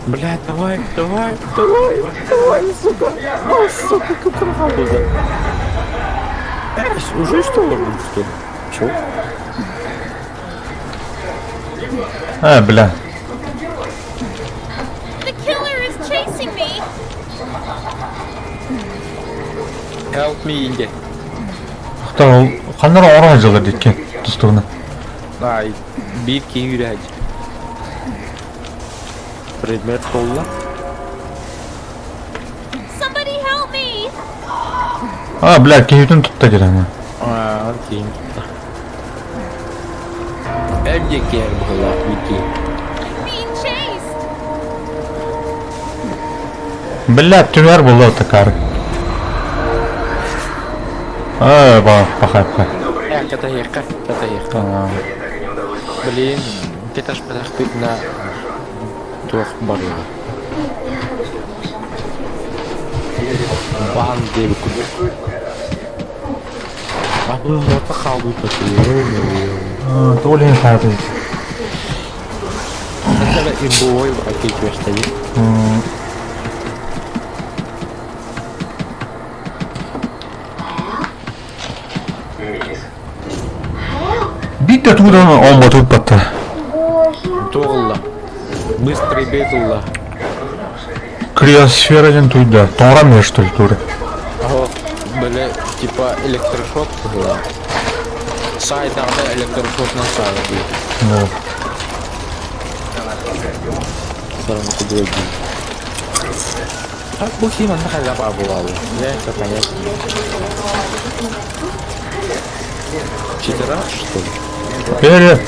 Блядь, давай, давай, давай, давай, сука. О, сука, какая халуза. Э, уже что ли, что ли? Чё? Э, бля. The killer is chasing me! Help me, Инди. Хата ханнара оҥоро сылдьаллар диэки тустууна. Ай, биир киһи үүрээдь. Предмет холла. Somebody help me! А, бля, киһитин тутта дьирэҥэ. Аа, киһин тутта. Эр диэки эр быһыылаах биир киһи. I'm being chased! Бля, түмэр буолла такары. А, ба, пахай, пахай. Э, катаһыахха, катаһыахха. Блин, кэташпатахпытына туох барыаҕа. Баан диэбит курдук. А бу хаалбыт То ли хаалбыт. Это имбовой окей, стоит. Биитэ туудан оҥботу туппаттар. Туолла. Быстрый бетулла. Криосфера диэн туйда. Тоҥорон что ли туры? О, бля, типа электрошок была. Сайдагы электрошок на сайде. Да. Саран кудуги. Так бу ким анна хайда бар буолалы. Я это понять не могу. Читера, что ли? Пере.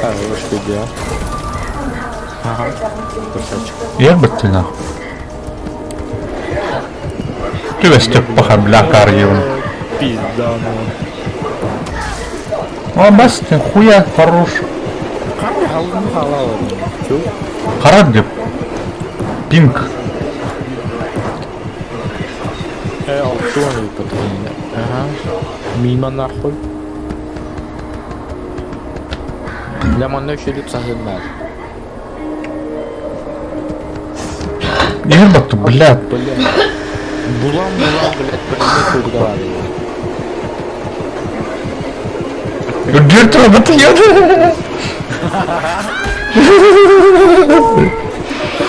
Хорош ты делал. Ага. Красавчик. Ербит нахуй. Түбэстик паха бля карьевын. Пизда, ну. О, бас, ты хуя хорош. Харат деп. Пинг. Э, аукционный Ага. Мимо нахуй. Для манна еще сахыннар. Ербит, блядь. Бля. Булан булан, блядь, предмет угадали. Үрдүөр турабыт еді.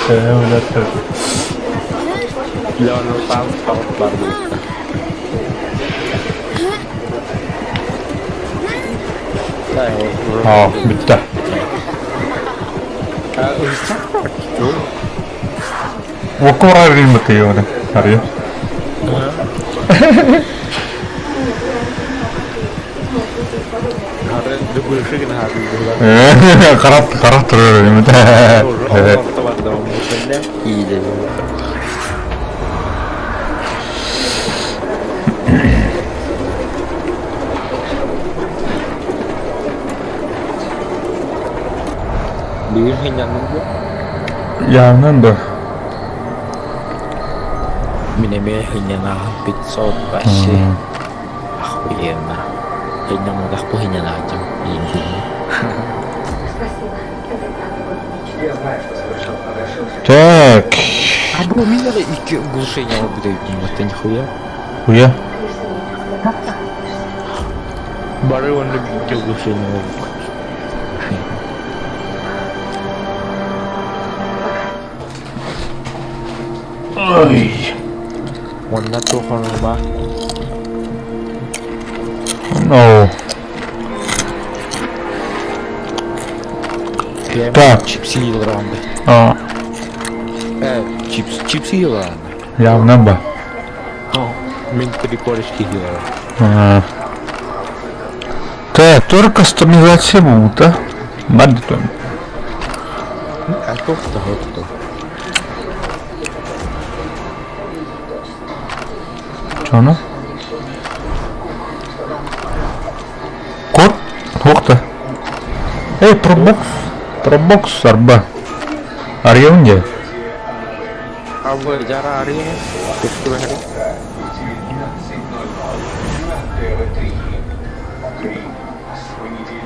Э, блядь. Для ну там бар будет. А, бітті. Окора римматы еді. Ария. Қарап, қарап тұрыр римматы. Бүгүн хиннанным бу. Явнан да. Мин эмиэ хиннана 500 вообще. Охуенно. Хиннамудах бу хиннанаатым. Так. А бро, меня икки оглушение будет, это нихуя. Хуя. Бары он любит оглушение. Ой. Онна тухонума. No. Так. Чипсы йылранды. А, Э, чипс, чипсы йылранды. явно ба. Мин три корочки йылран. А. Так, только кастомизация будет, а? Надо там. А то кто? Чё она? Код? Ух-то. Эй, пробокс. Пробокс, арба. Арьонде. Абы жараары көстүбэһэри.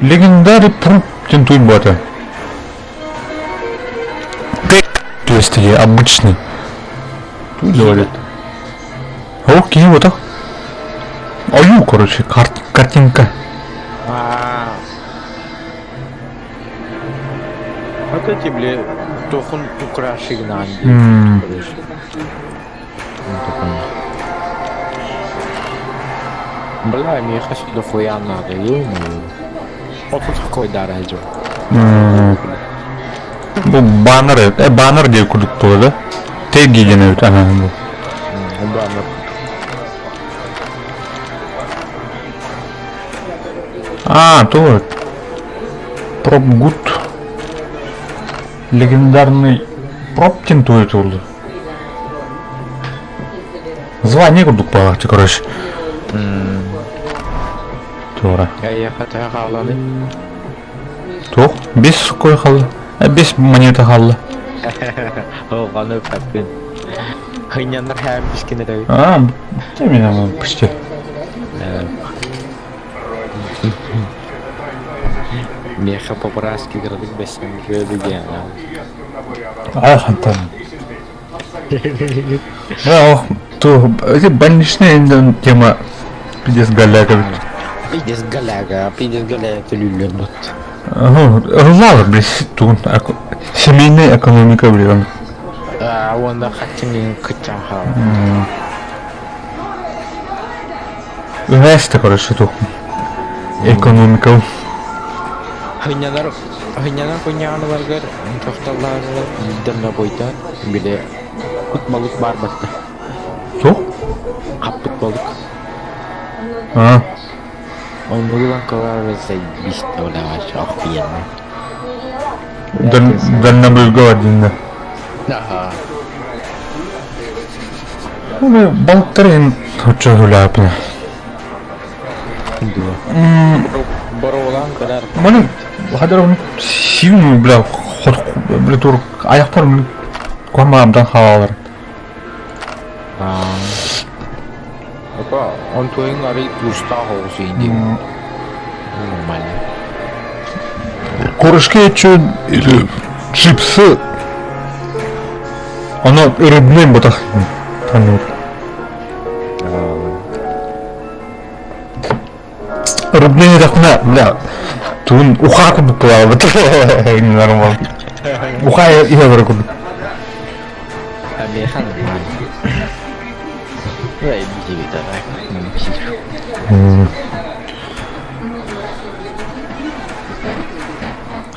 Легендарий пруд диэн туй буота. То есть я обычный. Туй говорит. Ох, киһи вот Ою, короче, картинка. Вот эти, бля, тохун украшигнан. Бля, мне хочу дохуя надо, ё-моё. Вот тут какой дар идёт. Бу баннер, баннер диye курдук буолла да? Теги диэн эбит, ага, бу. Баннер. А, то Пропгуд. Легендарный Проптин туйт урду. Звание курдук баҕаччы, короче. Туора. Я хата хааланы. Туох? Бес кой халла. Бес монета халла. Оҕону паппын. Хыннянар хәм бискенерәй. А, ты меня почти. Меха по-братски кыратык бэссэм үчүгэй А, хантан. Да, ох, то, эти больничные тема пиздец голяга. Пиздец голяга, пиздец голяга төлүүллэр бут. Ыллаалар, блядь, тугун, семейная экономика, блин. А, уонна хаччыҥ кыччаан хаалар. Үһээстэ, короче, тух. Экономика. Хынньанар хынньанар кунньаҕаналаргар тохтоллоорулар дальнобойда били кут балык баар батта. Туох? Хаппыт балык. А. Оннугу ылан көрөөрү заебись бля охуенно. Дальнобойга один. Ага. Ну, балыктар ин хочо хүлээпнэ. Бороволаан көрөр. Маны хадара оны сиюн бля хот бля тур аяктар куамаамдан хаалар. Опа, он туйын арый туустаах оҕус иинди. Нормально. Корышка үчүн или чипсы Оно рыбным ботах танур. Рыбные такна, бля, туун уха курдук кылаабыт. Нормально. Уха иһэ бар курдук. Меха нормально. Да, иди давай.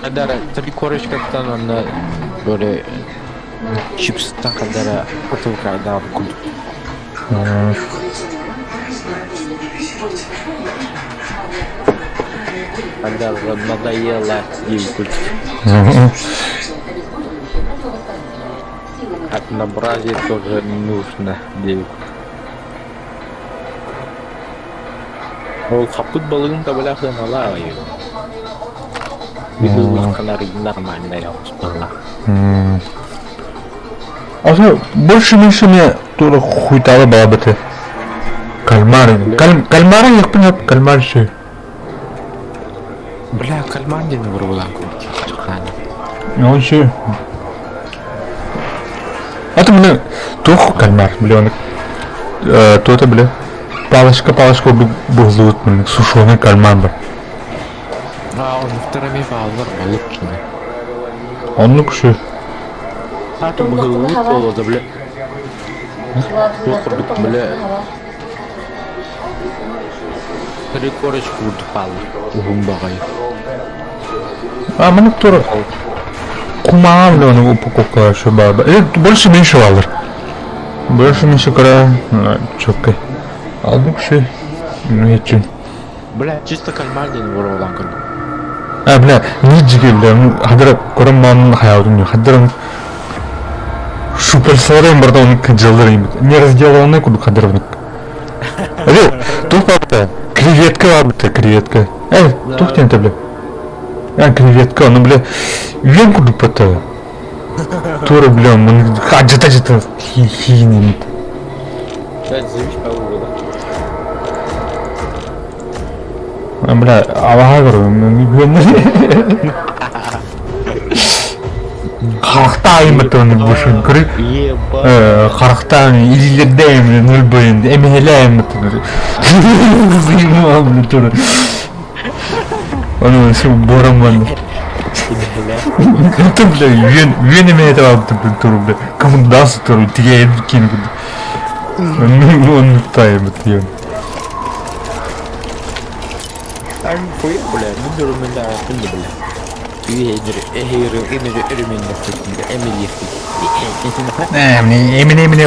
Хадара, три корочкаттан онно böyle чипсыттан хадара отылкайдаан курдук. Хадара надоело ей курдук. Однообразие тоже нужно диэбит. Ол хаппыт балыгын табыла сыаналаах Быһыылаххына нормальная быһыылаах. А больше меньше мне тура хуйталы баабыты. Кальмары. Кальмары я понял, кальмар еще. Бля, кальмар диэн буругулаан Он еще. А ты мне тух кальмар, бля, он то-то, бля. Палочка, палочка бузлуут, блин, сушеный кальмар, бля. А, он вторыми баалар балык кини. Оннук шу. А, то быһыылык буолуо бля. Туох курдук, бля. Три корочка курдук баалар. Уһун баҕайы. А, маны тура кумаҕа, бля, он упаковка еще баба. Больше меньше баллар. Больше меньше кара, чоккай. Алдык шу. Ну, ечün. Бля, чисто кальмар диэн буруолаан көрдүм. А, бля, нижиги, бля, ну, хадара көрөн маанын хаябытым, хадара шупальсаларын барда оны кыдьаллар не разделанный курдук хадара Тух бабыта, креветка бабыта, креветка. Эй, тух тен бля. А, креветка, ну, бля, үөн курдук бата. Тура, бля, ажыта-ажыта хиинин. Бля, алаха көрөм. Харахтаайым бушун көрү. Харахтаан илилердээм нөлбөйүн эмиһэлээм тура. Оны су бораман. Это, бля, үөн үөн эмиһэтэ баабыт туру, бля. Коммундас туру тигээ кин. Он тайм тиен. Ай, бля, ну дөрүмүндә күндө бля. Эмне, эмне, эмне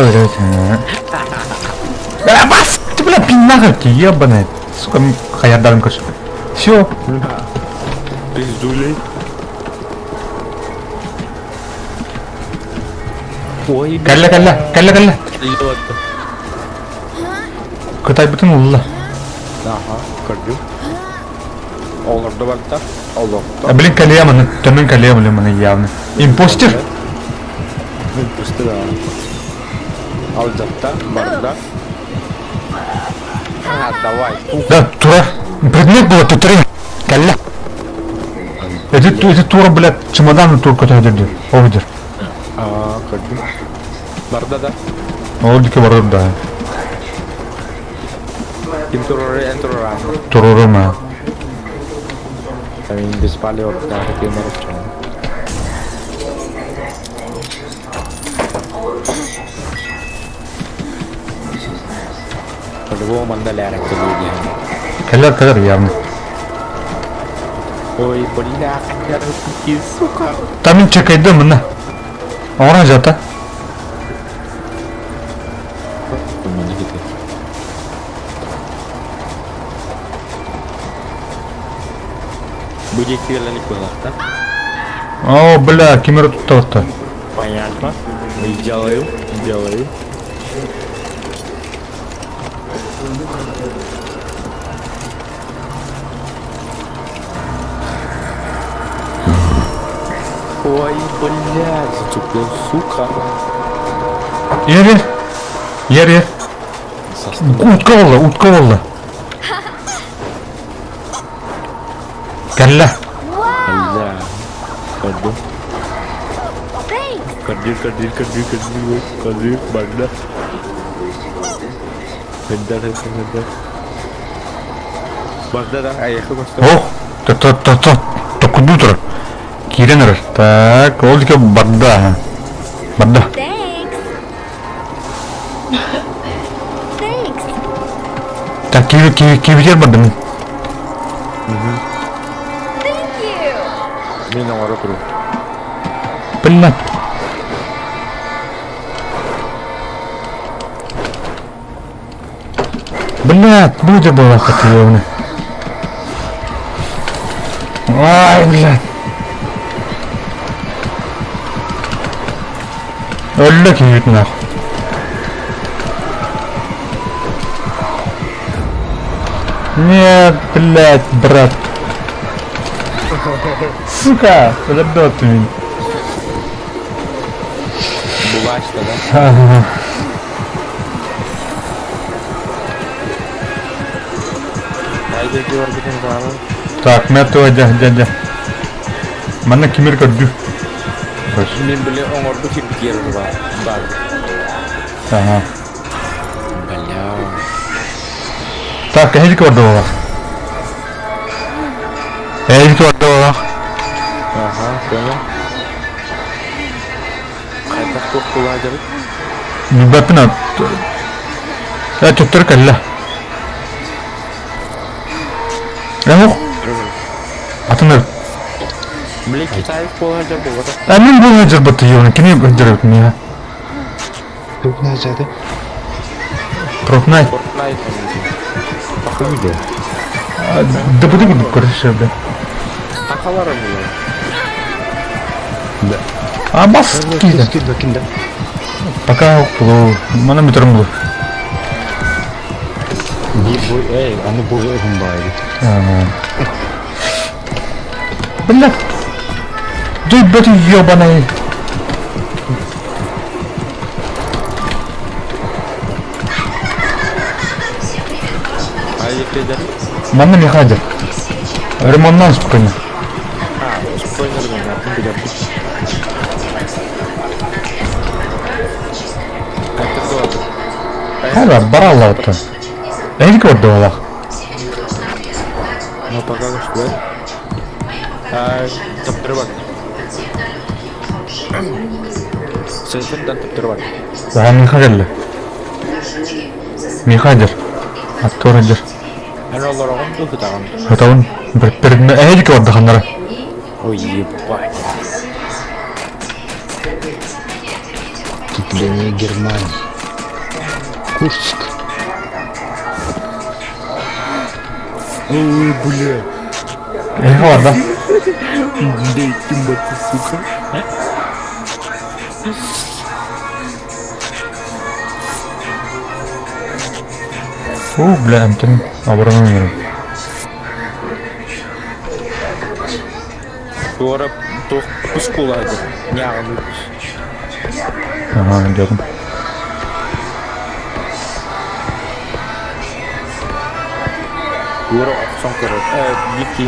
Бас, ты, бля, пинага, ты ебаная. Сука, хаярдарым короче. Все. Пиздули. Ой, Кэллэ, кэллэ, кэллэ, кэллэ. Кытай бүтүн улла. Ага, көрдүм. Олорду барда. Олорду. А, блин, калема, төмөн калема, блин, явно. Импостер? Импостер, да. Алдатта, барда. А, давай. Да, тура. Предмет было тут три. Кэллэ. Это тура, блядь, чемодан тур көтөдүр. Овдер. А, көрдүм. Барда да. Ол дике барыр да. Ким турары, эн турары. Туруру ма. Амин без палева, да, ты марчан. По-любому мандаляра кэлиэ. Кэлэр, кэлэр явно. Ой, бля, сука. Там чекайдым мына. Оңран жата. Будет да? О, бля, кемер туттабытта. Понятно. Делаю, делаю. Ой, блядь, зацепил, сука. Ер, ер. Ер, ер. Утка болла, утка болла. Кэллэ. Бля. Көрдүм. Көрдүр, көрдүр, көрдүр, көрдүр, көрдүр, барда. Көрдүр, көрдүр. Барда да, аяқы басты. Ох, та та та та токуду турар. Киирэн эрэр. Так, ол дике барда. Барда. Thanks. Thanks. Так, киви киви кивитер бардым. Thank you. Мен оңоро туру. Бля. Блядь, будет была ёбаный. Ай, блядь. Өллө киһит нахуй. Нет, блядь, брат. Сука, подожди ты меня. Булачта, да? Ага. Так, мэту дя, дядя. Манна кимир көрдү. Мен биле оңорду кирбитер бар. Бар. Ага. Бля. Так, эһиги көрдү буолла. Эһиги көрдү буолла. Ага, понял. Хайдах туох кулаадыр? Бапына. Э, төттөр кэллэ. Эмох. Атыныр. Блин, Китай буолар буолар. А мен бу жырбыты ёны, кини жырбыт меня. Fortnite. Fortnite. Fortnite. Видео. Да буду буду короче, бля. Тахалары булар. Да. А бас киде. Кинде. Пока булу. Мана метром булу. Би эй, аны бу байды. Бля. Дүй бөтү ёбаный. Манна мехадер. Ремоннан спокойно. А, спокойно ремоннан, билэбин. Хара, бараллааттан. Эһиги көрдө Ну, пока что. Таптырбат. Сенсордан таптырбат. Да, Миха келли. Михадер. Актор дер. Эн олороҕун дуу сытаҕын? Хатабын эһиги көрдө ханнара. Ой, ебать. Вступление Германии. Курск. Ой, бля. Эһиги бар да. Блядь, ты, сука. О, бля, эмтен оборонан Туора туох пускулады. Няҕын. Ага, дедим. Туора охсон көрөр. Бики.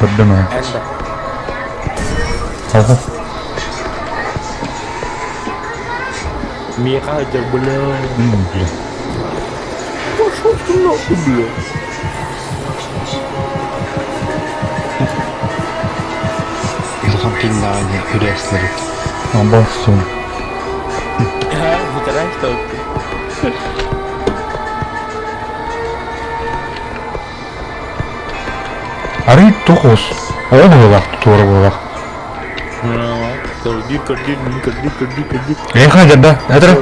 Көрдüm ha. Энда. Алға. Миха бля. Бля. Пошел ты нахуй, бля. Илхан пиннаани үрээслэрит. Абассын. Вторая что? Арый тоқос. Ол болақ, тура болақ. Көрди, көрди, көрди, көрди, көрди. Эха, да, это.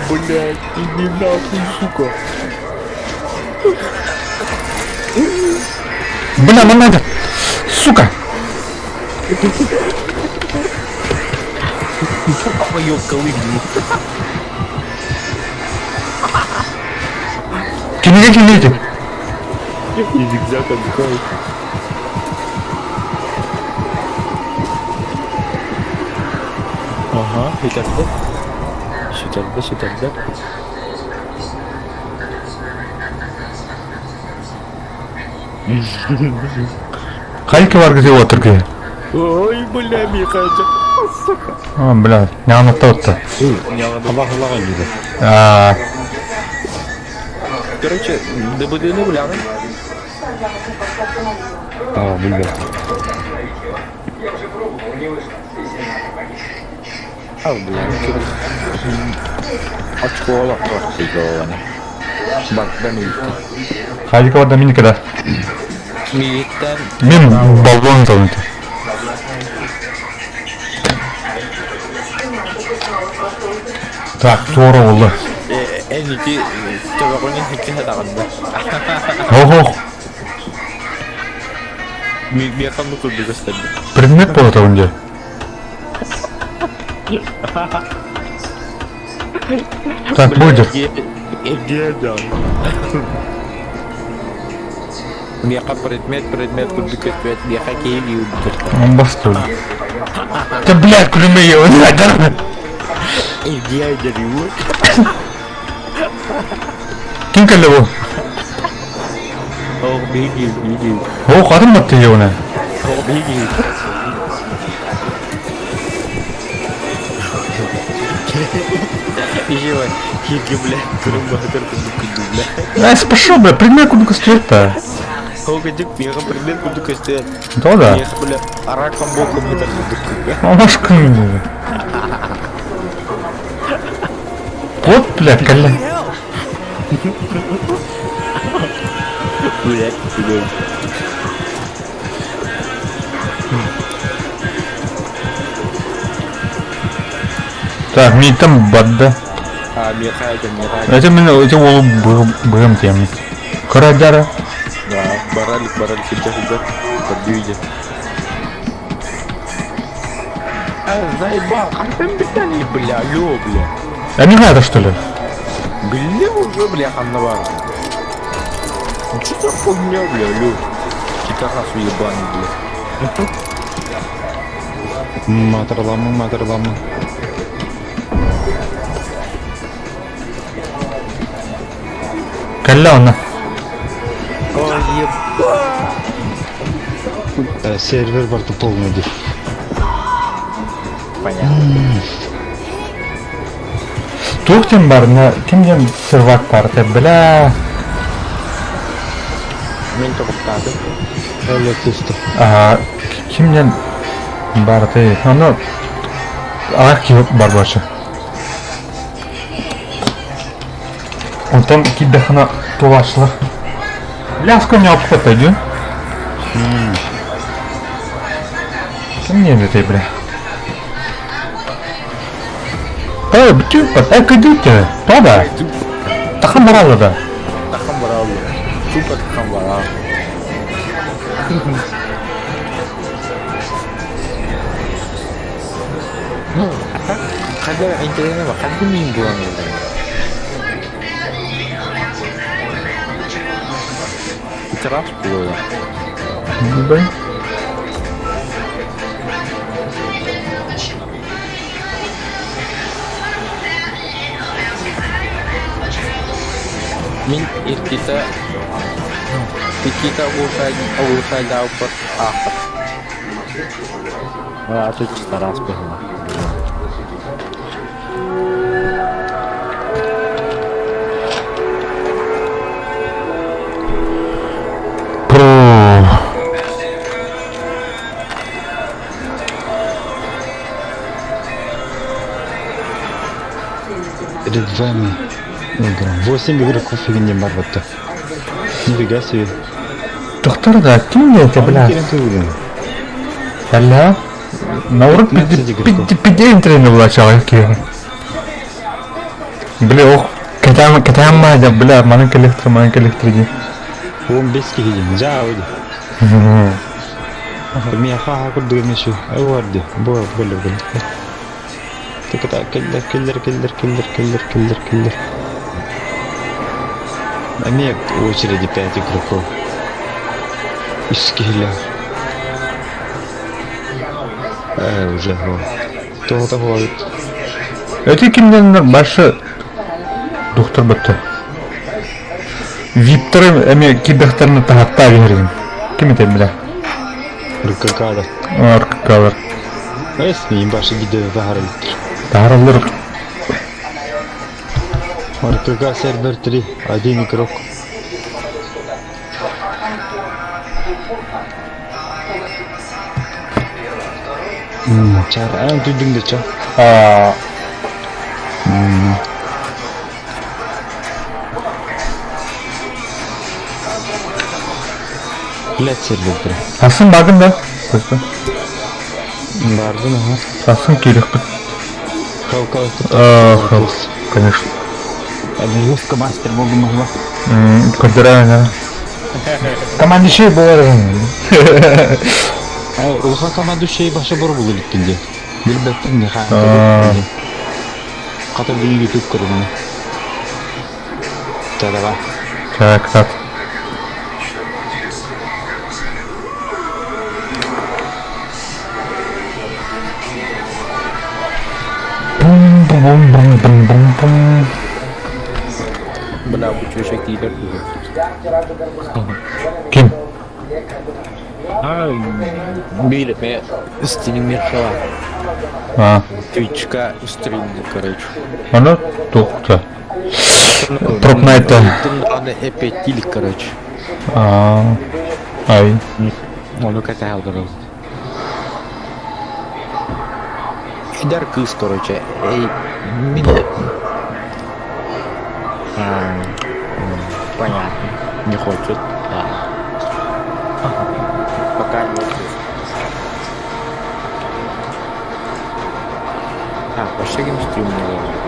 Блядь, иди нахуй, сука. Бля, нам надо. Сука. Твою колыбель. Кинеге кинеге. И зигзаг отдыхает. Ага, сүтэрдэ. Сүтэрдэ, сүтэрдэ. Хайки бар где отыр Ой, бля, Миха, сука. А, бля, не анықтап Аллах аллах. А, Короче, ДБД-ны билэҕин? А, бля. А, бля, Очко олох. Бак, да мииттен. Хайки бар да миники да. Мииттен. Мен баллон талынты. Так, тура болды. Эн ити төбөҕүнэн икки хатаҕында. Ох-ох, Миэхэ курдук өстөрдө. предмет болады онде. Так, будет. Миэхэ предмет, предмет курдук өспөт, миэхэ киһи юбдыр. Он бастыр. Да, блядь, күлүмө его, да. Эргиэ дьэриуэ. Ким келди бу? Ох, биги, биги. О, кадым батты его. Ох, биги. Ижева, хиги, бля, күрүм баһытыр курдук күндү, бля. Ай, спашу, бля, предмет курдук өстүөт Ох, дик, миэхэ предмет курдук өстүөт. Да, да. Миэхэ, бля, араком боком хытар курдук күндү. Амашкын. Вот, бля, кэллэ. Блядь, блядь. Так, ми там бадда. А, миэхэ это, миэхэ. Это мен эти ол быгым тем. Карадара. Да, баралик, баралик, иди, иди. Подбейте. А, заебал, хантан битали, бля, алло, бля. А не надо, что ли? Бля, уже, бля, ханнавар. Ну что за хуйня, бля, алло. Китарас уебаный, бля. Матырламы, матырламы. Кэллэ онно. Сервер барыта полный дии. Понятно. Туох диэн бар, ким диэн сервак бар, бля. Мин тобуктаатым. Эле түстэ. Ага, ким диэн бар ты, ону ах киһи бар башы. Онтон киирдэххинэ тулааччылар Ляска не обход дии. Ким диэн этэй бля? Э, бүтүн э кыдыйте, тода. Тахан баралла да. Тахан баралла. Тупо тахан баралла. Ну, хадда интересно, хадда мин буолан Раз было. Да. Мин иккитэ иккитэ улуусайдаабыппар аахпат. А тут раз было. Перед вами игра. 8 игроков не барбатта. Нифига себе. Доктор да, ким это, бля? Алла. Наурык пидейн тренер булачагы киһи. Бля, ох, катам катам мадя, бля, манын коллектор, манын коллектор ди. 15 киһи дии. Жаа ди. Миэхэ курдук эмиэ Ой, ди. Бу бу бу. Так киллер киллер киллер киллер киллер киллер киллер. Эмиэ очереди 5 игроков. Үс киһилээх. Уже Того бывает. Эти кимден башы доктор бытты. Виптеры эме кибехтерни тахатта берген. Ким это бля? РКК-да. РКК-лар. Эс, башы гиде тахарылыр. Тахарылыр. РКК сервер 3, один игрок. Чар, а, түйдүң де ча. А. Блядь, сервер 3. Асын бардым да. Көстө. Бардым, ага. Асын керек бит. Хал, хал, А, хал, конечно. Жестко мастер могу могла. Көдөрө. Командишей болар. Улахан командующий баша бор булыр иккинде. Билбэппин не ха. Ката бу YouTube көрүнү. Та давай. Так, так. Бум бум бум бум бум бум. Бля, бу чөшек дийлер. Ким? А, били, мен стримершала. А. Твичка стримді, короче. Аны тоқта. Тропнайта. Аны эпетил, короче. А. Ай. Оны ката алдырыл. Эдер кыз, короче. Эй, мин... А, понятно. Не хочет. Да. Пока нет. А, вообще стрим не было.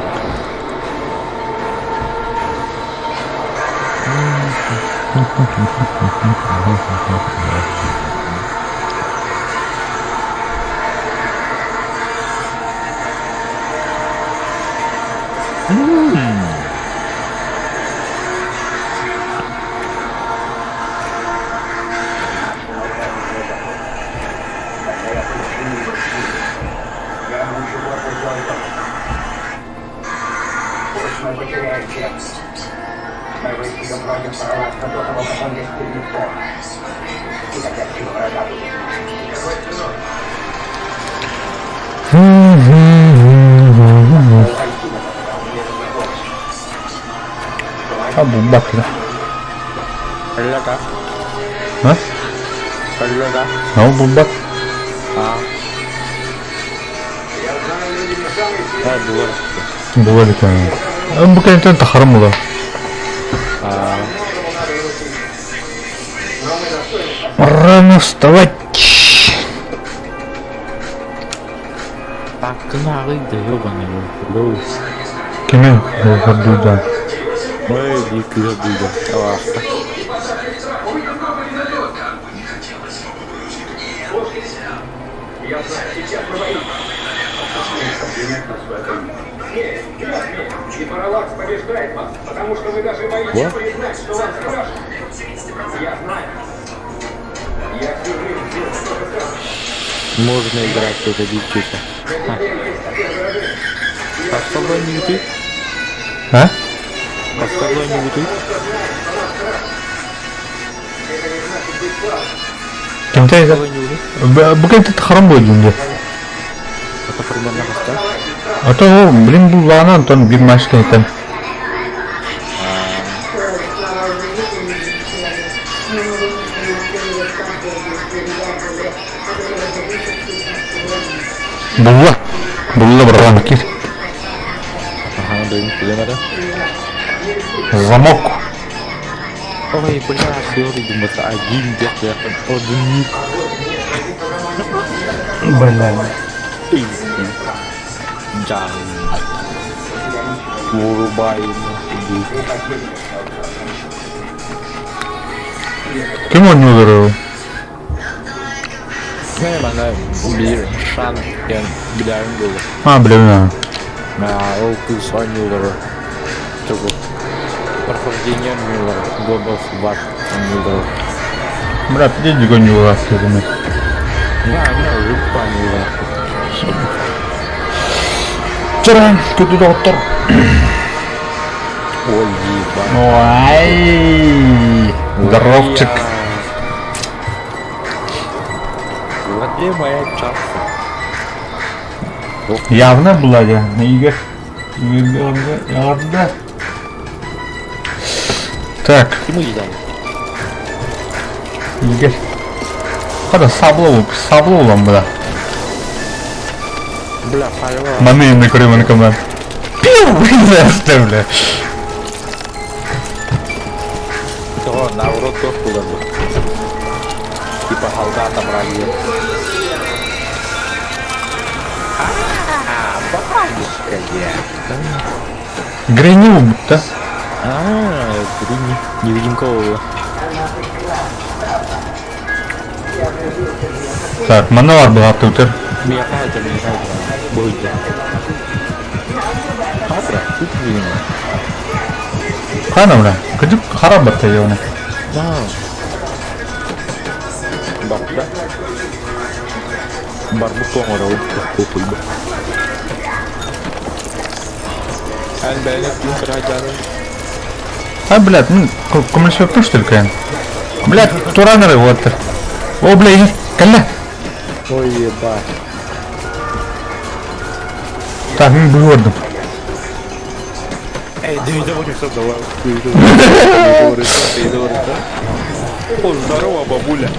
А булбат да. Аллата. А? Аллата. А булбат. А. Булар екен. Бу кэнниттэн тахарым була. Рано вставать. Так, ааҕый да ёбаный рот. Кими хордуйда? Ой, дикий обида. Во? Можно играть в это дичь. А с тобой не ты? А? А с тобой не ты? Кимтэй это? Бу кэнниттэн тахарым буоллун дии. Это примерно хаста? А то, блин, буллаҕына Антон биир матч кэнниттэн. Булла. Булла братан, кир. Ага, дойдум килен эрэ. Замок. Ой, бля, дойдум один где-то один. Бля. Да. Вырубай нахуй. Ким оонньуулар Не, манна биир шан диэн билэрин буолуо. А, блин. А, ол кыыс оонньуулара. Тугу. Прохождение оонньуулара. God of War оонньуулара. Бля, денег оонньуулар дедим. Да, не, рыба оонньуулара. Чаран, күндү доҕоттор. Ой, ебать. Ой, здоровчик. Где моя чашка? Явно была я. Игорь. Игорь, Так. Кому еда? Игорь. Хада сабло, сабло улам бля. Бля, хаева. Маны на көрөмөн команд. Пиу, бля. Того, наоборот, тоже куда бы. Типа халда там ради. А, бабушка я. Грени будто. А, Грини. Невидимка была. Так, манна бар была тут. Меня это, меня это. Будет. Хабра, тут видимо. Хана бля. Кыдык харап батта ёны. Да. Барда. Барбу тоҥорабын похуй бы. Эн бэйэни күн кыраадьаанын. А, блядь, ну, көмөлөспөппүн что ли, кайын? Блядь, тураныры вот. О, бля, иһэр. Кэллэ. Ой, ебать. Так, мин быһыардым. Эй, да давай что давай. О, здорово, бабуля.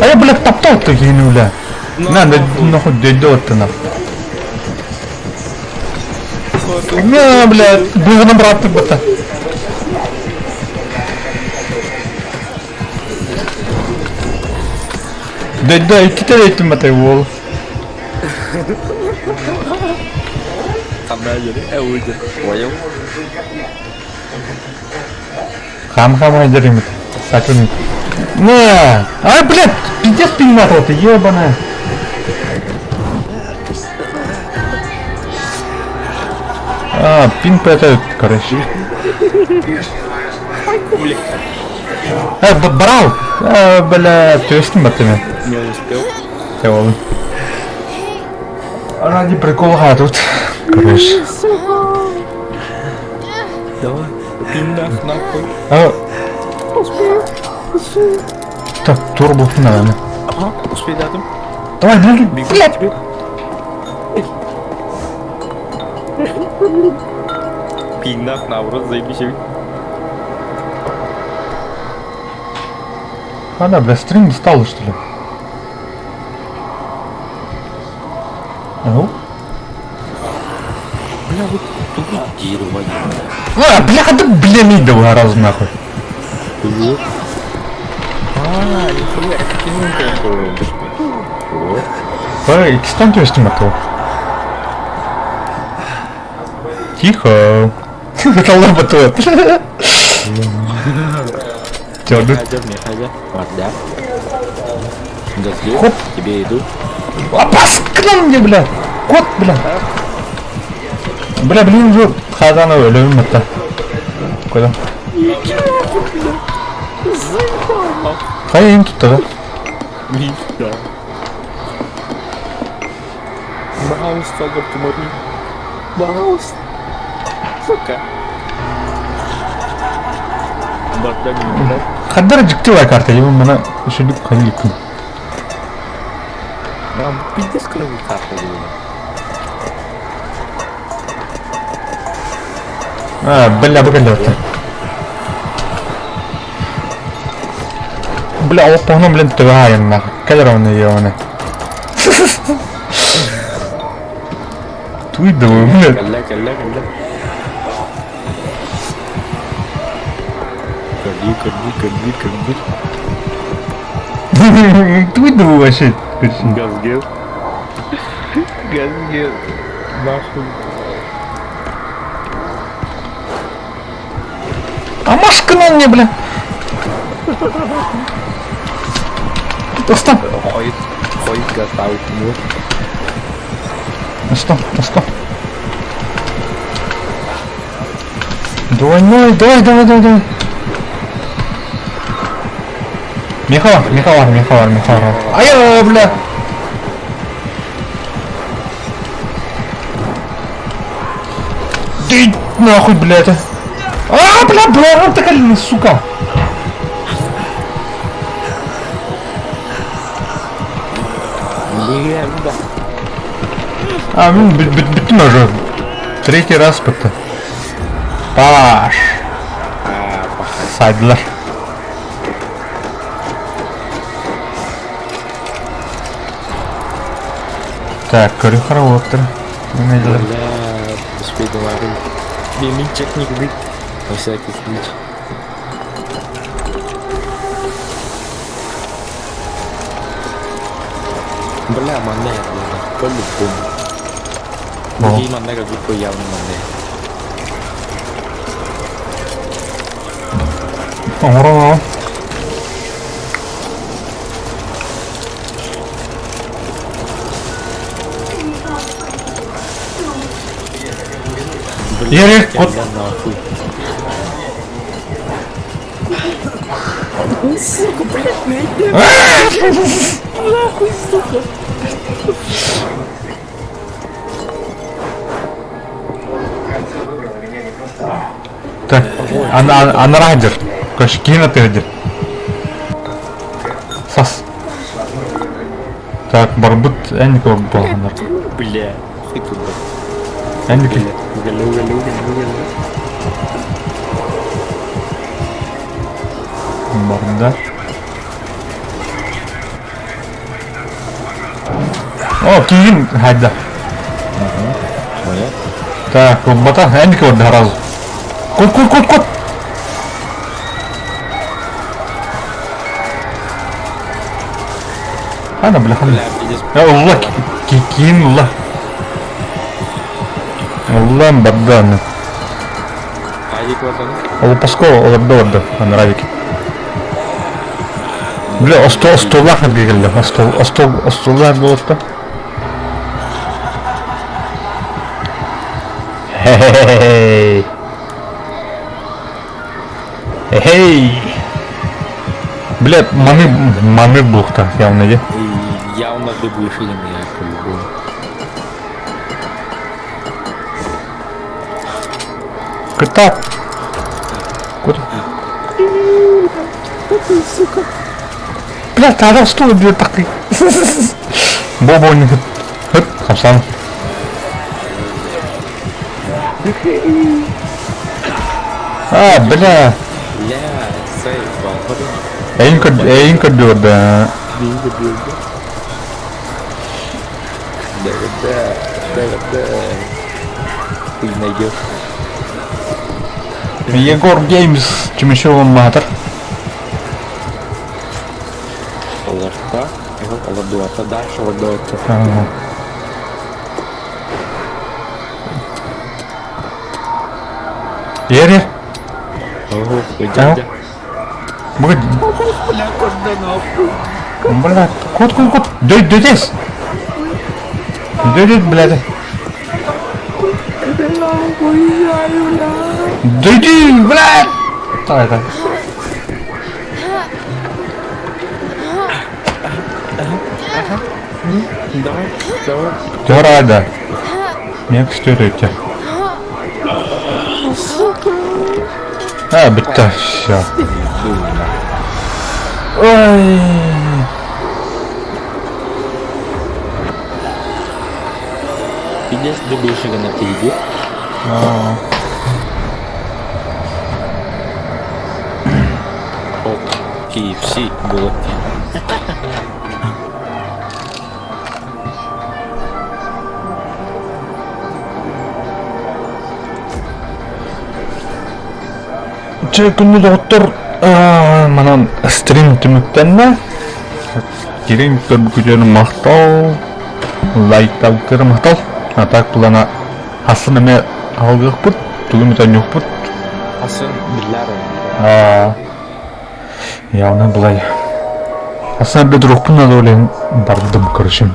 А я, блядь, топтал ты херню, бля. На, да, нахуй, дойдет ты нахуй. На, блядь, быһынан брат бата. Да, да, иккитэ эттим бата уол. Понял? Хам-хам айдерим. Сакын. Не! Ай, блядь, пиздец пинатал ты, ебаная. А, пин это, короче. Э, брал! А, бля, төстім баттым. Не успел. Ол. Ради прикола тут. Короче. Давай, пиндах нахуй. А... Так, тур буолтун наверное. Ага, успейдатым. Давай, блядь, блядь! Пиндах наоборот, заебись. Она, бля, стрим стала, что ли? Ау. Бля, вот тут дерево. А, бля, да бля, мидовый раз нахуй. А, нихуя, Эй, кистан түстім ату. Тихо. Это лоба тут. Тёрдут. Морда. Хоп. Тебе иду. Опас, к нам мне, бля. Кот, бля. Бля, блин, уже хазана өлөмүм это. Куда? Хайын тут да. Мишка. Пожалуйста, тумани. Пожалуйста. Сука. Хаддар жиктивай карта, его мана шүдүк хайыкын. Нам пиздец клевую карту было. А, бля, бля, Бля, опа, блин, тварь, нахуй. Калеровны ебаный. Туйдовый, бля. Калля, калля, калля. Кали, кали, кали, кали. Туйдовый вообще. Газгет. Газгет. Нахуй. А Машка на мне, бля. Достан. Ходит, ходит, готовит Что? Что? Двойной, давай, давай, давай, давай. Михаил, Михаил, Михаил, Михаил. Ай, бля. Ты нахуй, блядь. А, бля, бля, такая, сука. А, ну, бүттүм уже. Третий раз бітті. Паш. Сайдылар. Так, көрі қарап Бля, успей говорить. Мимичек не гриб. На всякий случай. Бля, манне, бля, по-любому. Другие манне как будто явно манне. Ура! Ярик, кот. Сука, блядь, Нахуй, сука. Так, она райдер. Короче, кина ты один. Сас. Так, барбут энник был. Бля, ты туда. Энник. Уголь, уголь, уголь, уголь. Барда. О, киин хайда. Так, бата, энник вот разу. Кот, кот, кот, кот. Ана, бля, хана. Аллах, кикин, Аллах. Аллах, бадан. Ол паско, ол орда, ана равики. Бля, остол, остоллах келді. Остол, остол, остоллах болыпты. Хе-хе-хе. Эй! Бля, маны, маны бухта, явно, де. Явно дублишили меня по-любому. Кытап. Куда? Бля, таада стул бир такый. Бобо не Хып, хапсан. А, бля. Бля, сейв, Эйин көрдүөр да. Да, да, да, да. Ты найдешь. Егор Геймс Чемешевым Матер. Олорта, олордуата, дальше олордуата. Ери. Ого, дядя. Бля, Бля, кот, кот, кот. Дөй, дөйтес. Дөй, блядь. Дөйдү, блядь. Так, так. Давай, давай. Тёрада. Мен күстөрөтө. А, бітті, все. Ой. Пиздец, дубышек на тебе. О, KFC было. Чэ, күндү доҕоттор, манан стрим түмүктэннэ. Кириҥ көрбүкүтүгэр махтал, лайктаабыккытыгар махтал. А так плана хасын эмэ алгыахпыт, тугу эмит оонньуохпут. Асын биллэр. Явно былай. Асын бедрухпун надо олен бардым, короче.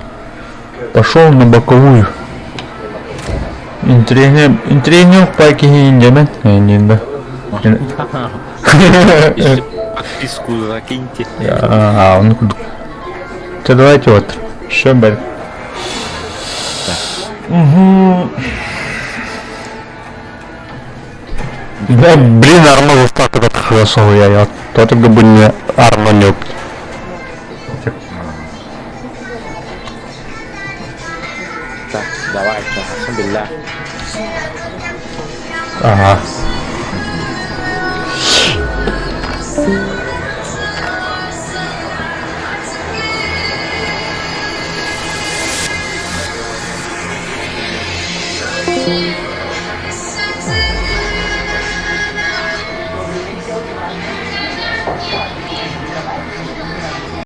Пошел на боковую. Интереснее, интереснее пайки индемен, инде. Если подписку закиньте. А, он Ты давайте вот. Что, блядь? Угу. Да, блин, арма застак этот хорошо, я только бы не арма не Так, давай, алхамдулillah. Ага.